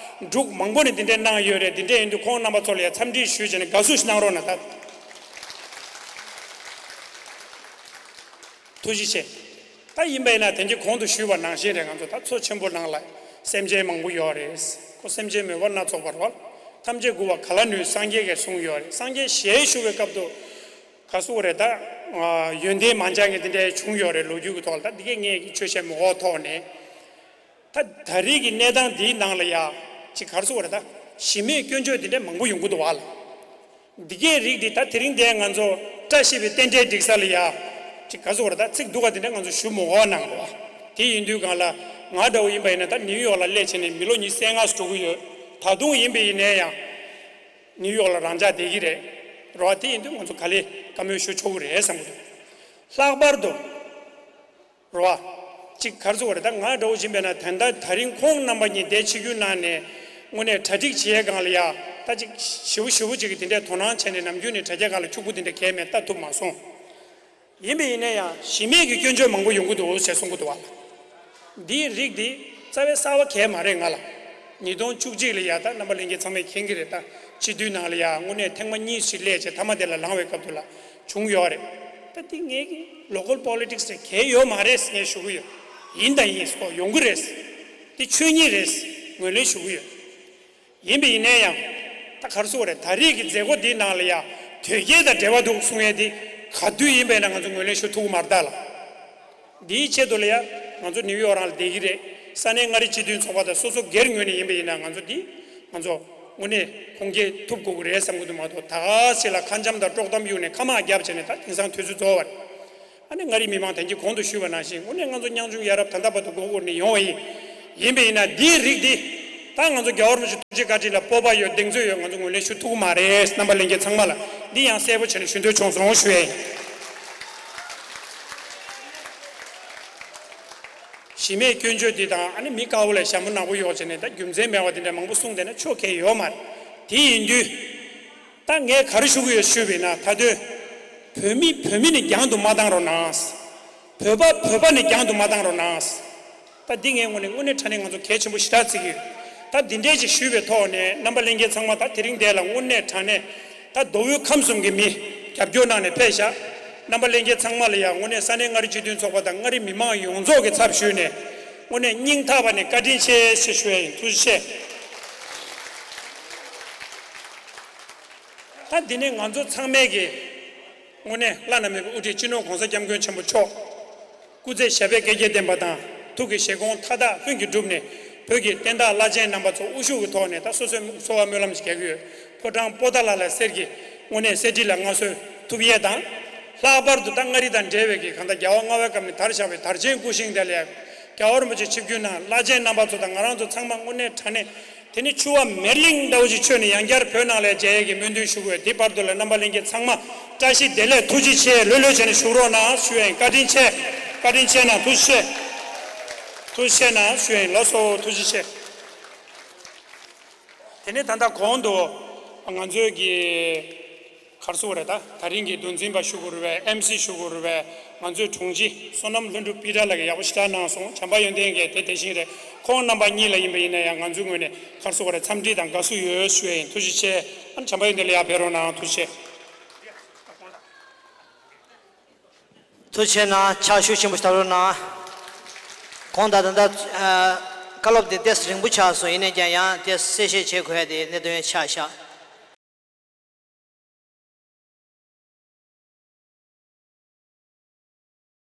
འབྲུག་མང་པོ་ནས་འདི་འདྲས་གནང་ཡོད་རེད། འདི་འདྲས་ཡིན་དུས་ཁོང་རྣམ་པ་ཚོ་ལ་ཡང་འཚམས་འདྲི་ཞུས་བྱས་ནས་དགའ་བསུ་ཞིག་གནང་རོགས་གནང་ད། ཐུགས་རྗེ་ཆེ། ད་ཡིན་པ་ཡིན་ན་དེང་གི་གོང་དུ་ཞུས་པ་ནང་བཞིན་རེད། ང་ཚོ་ད་མཚོ་ཆེན་པོ་ནང་ལ་སེམས་ཅན་མང་པོ་ཡོད་རེད། ཁོ་སེམས་ཅན་མོས་པ་སྣ་ཚོགས་པ་རེད་བ། ཐམས་ཅད་མགུ་བ་ག་ལ་ནུས་སངས་རྒྱས་ཀྱིས་གསུངས་ཡོད་རེད། སངས་རྒྱས་ཞལ་བཞུགས་པའི་སྐབས་དུ། ག་སུ་རེད་ད། ཡོན་ཏན་མ་འཇགས་མཁན་དེ་འདྲ་བྱུང་ཡོད་རེད། ལོ་རྒྱུས་ཀྱི་ཐོག་ལ། ད་འདི་གས་ངས་ཀྱི་ཆོས་བཤད་མི་འོག་ཐོག་ནས། ད་ད་རེས་ཀྱི་གནས་སྟངས་འདིའི་ནང་ལ་ཡ། ཅིག་ག་རེ་ཟེར་དགོས་རེད་ད། གཞི་མེད་སྐྱོན་བརྗོད་དེ་འདྲ་མང་པོ་ཡོང་གི་འདུག་བ་ལ། འདི་གས་རིགས་འདི་ད་དེ་རིང་འདས་ང་ཚོ་བཀྲ་ཤིས་པའི་རྟེན་འབྲེལ་སྒྲིག་ས་ལ་ཡ། ཅིག་ག་རེ་ཟེར་དགོས་རེད་ད། ཚིག་སྡུག་ག་དེ་འདྲ་ང་ཚོ་ཞུ་མི་འོས་གནང་གི་འདུག་བ། དེ་ཡིན་དུས་སྒང་ལ་ང་འདྲ་བོ་ཡིན་པ་ཡིན་ན་ད་ནིའུ་ཡོག་ལ་སླེབས་བྱས་ནས་མི་ལོ་ཉི་ཤུ་རྩ་ལྔ་ཙམ་འགྲོ་གི་ཡོད། ད་དུང་ཡིན་པ་ཡིན་ནའི་ཡང་། ནིའུ་ཡོག་ལ་རང་འཇགས་བསྡད་ཀྱི་རེད། རེད་བ། དེ་ཡིན་དུས་ང་ཚོ་ག་ལེ་བཀའ་མོལ་ཞུ་ཆོག་གི་རེད་བསམ་གི་འདུག་ལྷག་པར་དུ། རེད་བ། ཅིག་ག་རེ་ཟེར་དགོས་རེད་ད། ང་འདྲ་བོ་ཡིན་པས་ན་ད་ལྟ་ད་རིང་ཁོང་རྣམ་པ་གཉིས་འདིར་ཆིབས་བསྒྱུར་གནང་ནས་དངོས་གནས་གྲ་སྒྲིག་བྱེད་ཡས་སྒང་ལ་ཡ། ད་ཅིག་ཞེ་པོ་ཞེ་པོ་ཅིག་གིས་དེ་འདྲའི་དོ་སྣང་བྱས་ནས་ནམ་རྒྱུན་ནས་དྲ་རྒྱ་སྒང་ལ་ཕྱུག་པོ་དེ་འདྲ་གས་མེད་ལྟ་ཐུབ་མ་སོང་། ཡིན་པ་ཡིན་ན་ཡང་གཞི་མེད་ཀྱི་སྐྱོན་བརྗོད་མང་པོ་ཡོང་གི་འདུག་ཟེར་གསུང་གི་འདུག་བ། འདིའི་རིགས་འདི་རྩ་བའི་གསར་བ་གས་མ་རེད་ང་ལ། ཉིས་སྟོང་བཅུ་གཅིག་ལ་ཡ་ད་རྣམ་པ་ལྷན་རྒྱས་ཚང་མས་མཁྱེན་གྱི་རེད་ད། སྤྱི་འཐུས་ནང་ལ་ཡ་དངོས་གནས་ཐེངས་མ་གཉིས་ཤིག་སླེབས་བྱས་མཐའ་མ་དེ་ལ་ལངས་པའི་སྐབས་དུ་ལ་བྱུང་ཡོད་རེད། ད་འདི་ངས་ཀྱི་local politics་རེད། གས་ཡོད་མ་རེད་ངས་ཞུ་གི་ཡོད། ཡིན་ད་ཡིན་སོ་ཡོང་གི་རེད། འདི་ཆོས་ཉིད་རེད། ངོས་ལེན་ཞུ་གི་ཡོད། ཡིན་པ་ཡིན་ནའི་ཡང་། ད་ག་རེ་ཟེར་དགོས་རེད། ད་རེས་ཀྱི་མཛད་སྒོ་འདིའི་ནང་ལ་ཡ་དོལ་རྒྱལ་དང་འབྲེལ་བ་འདུག་གསུང་ཡས་འདི་ག་དུས་ཡིན་པས་ན་ང་ཚོ་ངོས་ལེན་ཞུ་ཐུབ་ཀྱི་མ་རེད་ད་ལ། འདིའི་ཆེད་དུ་ལ་ཡ་ ང་ཚོ་ནིའུ་ཡོག་རང་ལ་བསྡད་ཀྱི་རེད། ས་གནས་མངའ་རིས་སྤྱི་མཐུན་ཚོགས་པ་དང་སོ་སོ་སྒེར་ངོས་ནས་ཡིན་པ་ཡིན་ན་ང་ཚོ་འདི་ང་ཚོ་དངོས་གནས་ཁུངས་སྐྱེལ་ཐུབ་དགོས་ཀྱི་རེད་བསམ་གྱི་འདུག་མ་གཏོགས། ད་ག་ཚོད་ལ་ཁ་འཆམ་དང་དཀྲོག་གཏམ་གཡུགས་ནས་ཁ་དམག་བརྒྱབ་བྱས་ནས་ད་དེང་སང་དུས་ཚོད་རྫོགས་པ་རེད། ཨ་ནི་མངའ་རིས་མི་མང་དེང་གི་གོང་དུ་ཞུས་པ་ནང་བཞིན་དངོས་གནས་ང་ཚོ་ཉམ་ཆུང་ཡ་རབས་ད་ལྟ་བར་དུ་མགོ་སྒུར་ནས་ཡོང་བ་ཡིན། ཡིན་པ་ཡིན་ན་འདིའི་རིགས་འདི་ད་ང་ཚོ་རྒྱལ་བ་རིན་པོ་ཆེ་ཐུགས་རྗེ་བཀའ་དྲིན་ལ་སྤོབས་པ་ཡོད། གདེང་ཚོད་ཡོད། ང་ཚོ་ངོས་ལེན་ཞུ་ཐུབ་ཀྱི་མ་རེད། རྣམ་པ་ལྷན་རྒྱས་ཚང་མ་ལ་འདི་ཡང་གསལ་པོ་བྱས་ནས་ཞུ་འདོད་བྱུང་སོང་ཞུ་ཡ་ཡིན། གཞི་མེད་སྐྱོན་བརྗོད་འདི་དང་ཨ་ནི་མི་དཀར་པོ་ལ་ཞྭ་མོ་ནག་པོ་གཡོགས་བྱས་ནས་ད་རྒྱུ་མཚན་མེད་པ་དེ་འདྲ་མང་པོ་གསུངས་བསྡད་ན་ཆོ་ག་ཡོད་མ་རེད། དེ་ཡིན་དུས། ད་ངས་ག་རེ་ཞུ་གི་ཡོད་ཞུས་པ་ཡིན་ན། ད་དུང་བོད་མི་བོད་མི་ནས་རྒྱང་དུ་མ་བཏང་རོགས་གནང་། བོད་པ་བོད་པ་ནས་རྒྱང་དུ་མ་བཏང་རོགས་གནང་། ད་འདི་ངའི་ངོས་ནས་དངོས་གནས་དྲང་གནས་ང་ཚོ་གལ་ཆེན་པོ་ཞེ་དྲག་བརྩི་གི་ཡོད། ད་འདི་འདྲའི་ཅིག་ཞུས་པའི་ཐོག་ནས་རྣམ་པ་ལྷན་རྒྱས་ཚང་མ་ད་དེ་རིང་འདི་ལ་དངོས་གནས་དྲང་གནས་ད་མདོ་དབུས་ཁམས་གསུམ་གྱི་མི་རྒྱབ་སྐྱོར་གནང་ནས་ཕེབས་ཤག་རྣམ་པ་ལྷན་རྒྱས་ཚང་མ་ལ་ཡང་དངོས་གནས་ས་གནས་མངའ་རིས་སྤྱི་མཐུན་ཚོགས་པ་དང་མངའ་རིས་མི་མང་ཡོངས་རྫོགས་ཀྱི་ཚབ་ཞུས་ནས་དངོས་གནས་སྙིང་ཐག་པ་ནས་བཀའ་དྲིན་ཆེ་ཞེས་ཞུ་ཡ་ཡིན། ཐུགས་རྗེ་ཆེ། ད་འདི་ནས་ང་ཚོ་ཚང་མས་ཀྱི་དངོས་གནས་བླ་ན་མེད་པའི་དབུ་ཁྲིད་སྤྱི་ནོར་༸གོང་ས་༸སྐྱབས་མགོན་ཆེན་པོ་མཆོག་སྐུ་ཚེ་ཞབས་པད་བསྐལ་བརྒྱར་བརྟན་པ་དང་། ཐུགས་ཀྱི་བཞེད་དགོངས་མཐའ་དག་ལྷུན་གྱིས་གྲུབ་ནས་བོད་ཀྱི་བསྟན་བདག་བླ་ཆེན་རྣམ་པ་ཚོ་དབུ་བཞུགས་ཀྱི་ཐོག་ནས་ད་སོ་སོའི་གསོལ་བ་སྨོན་ལམ་ཞིག་རྒྱག་གི་ཡོད། ཕོ་བྲང་པོ་ཏཱ་ལ་ལ་གསེར་གྱི་དངོས་གནས་གསེར་ཁྲི་ལ་མངའ་གསོལ་ཐུབ་ཡས་དང་། ལྷག་པར་དུ་ད་མངའ་རིས་དང་འབྲེལ་བའི་གི་གང་ལྟར་རྒྱལ་བ་ལྔ་པའི་སྐབས་ནས་དར་བཞག་པའི་དར་ཆེན་སྐུ་ཞིང་དེ་ལ་ཡང་རྒྱལ་བ་རིན་པོ་ཆེ་ཆིབས་བསྒྱུར་གནང་། བླ་ཆེན་རྣམ་པ་ཚོ་དང་ང་རང་ཚོ་ཚང་མ་དངོས་གནས་དྲང་གནས་དེ་ནི་ཆུ་བ་མེར་གླིང་ལྟ་བུ་ཞིག་ཆོད་ནས་ཡང་བསྐྱར་བོད་ནང་ལ་མཇལ་ཡས་ཀྱི་སྨོན་འདུན་ཞུ་དགོས། དེ་བར་དུ་ལ་རྣམ་པ་ལྷན་རྒྱས་ཚང་མ་བཀྲ་ཤིས་བདེ་ལེགས། ཐུགས་རྗེ་ཆེ། ལྷོད་ལྷོད་བྱས་ནས་བཞུགས་རོགས་གནང་ཞུ་ཡ་ཡིན། བཀའ་དྲིན་ཆེ། བཀའ་དྲིན་ཆེ་གནང་། ཐུགས་རྗེ་ཆེ། ཐུགས་རྗེ་ཆེ་གནང་ཞུ་ཡ་ཡིན། ལགས་སོ། ཐུགས་རྗེ་ཆེ། དེ་ནས་ད་ལྟ་གོང་དུ་ང་ཚོའི་གི་གར་སོང་རེད། ད་ད་རིང་གི་མདོ་འཛིན་པ་ཞུ་དགོས་རེད་པས། ཨེམ་སི་ཞུ་དགོས་རེད་པས། ང་ཚོའི་དྲུང་ཆེ་བསོད་ནམས་ལྷུན་གྲུབ་པི་ཊར་ལགས་ཀྱིས་ཡག་པོ་ཞེ་དྲག་གནང་སོང་། བྱམས་པ་ཡོན་ཏན་གྱིས་དེ་དེ་བཞིན་རེད། ཁོང་རྣམ་པ་གཉིས་ལ་ཡིན་པ་ཡིན་ན་ཡང་ང་ཚོའི་ངོས་ནས་གར་སོང་རེད། འཚམས་འདྲི་དང་དགའ་བསུ་ཡོད་ཞུ་ཡ་ཡིན། ཐུགས་རྗེ་ཆེ། ཨ་ནི་བྱམས་པ་ཡོན་ཏན་ལགས་ཡར་ཕེབས་རོགས་གནང་། ཐུགས་རྗེ་ཆེ། ཐུགས་རྗེ་ཆེ་གནང་། ཕྱག་ཤུགས་ཆེན་པོ་ཞིག་བཏབ་རོགས་གནང་། གོང་དང་ད་ལྟ་ཨ་བཀའ་སློབ་དེ་ཏོག་ཙམ་རིང་པོ་ཆགས་སོང་། ཡིན་ནའི་ཀྱང་ཡང་ཏོག་ཙམ་གསལ་བཤད་བྱེད་དགོས་ཡ་དེ་གནད་དོན་ཆགས་ཤག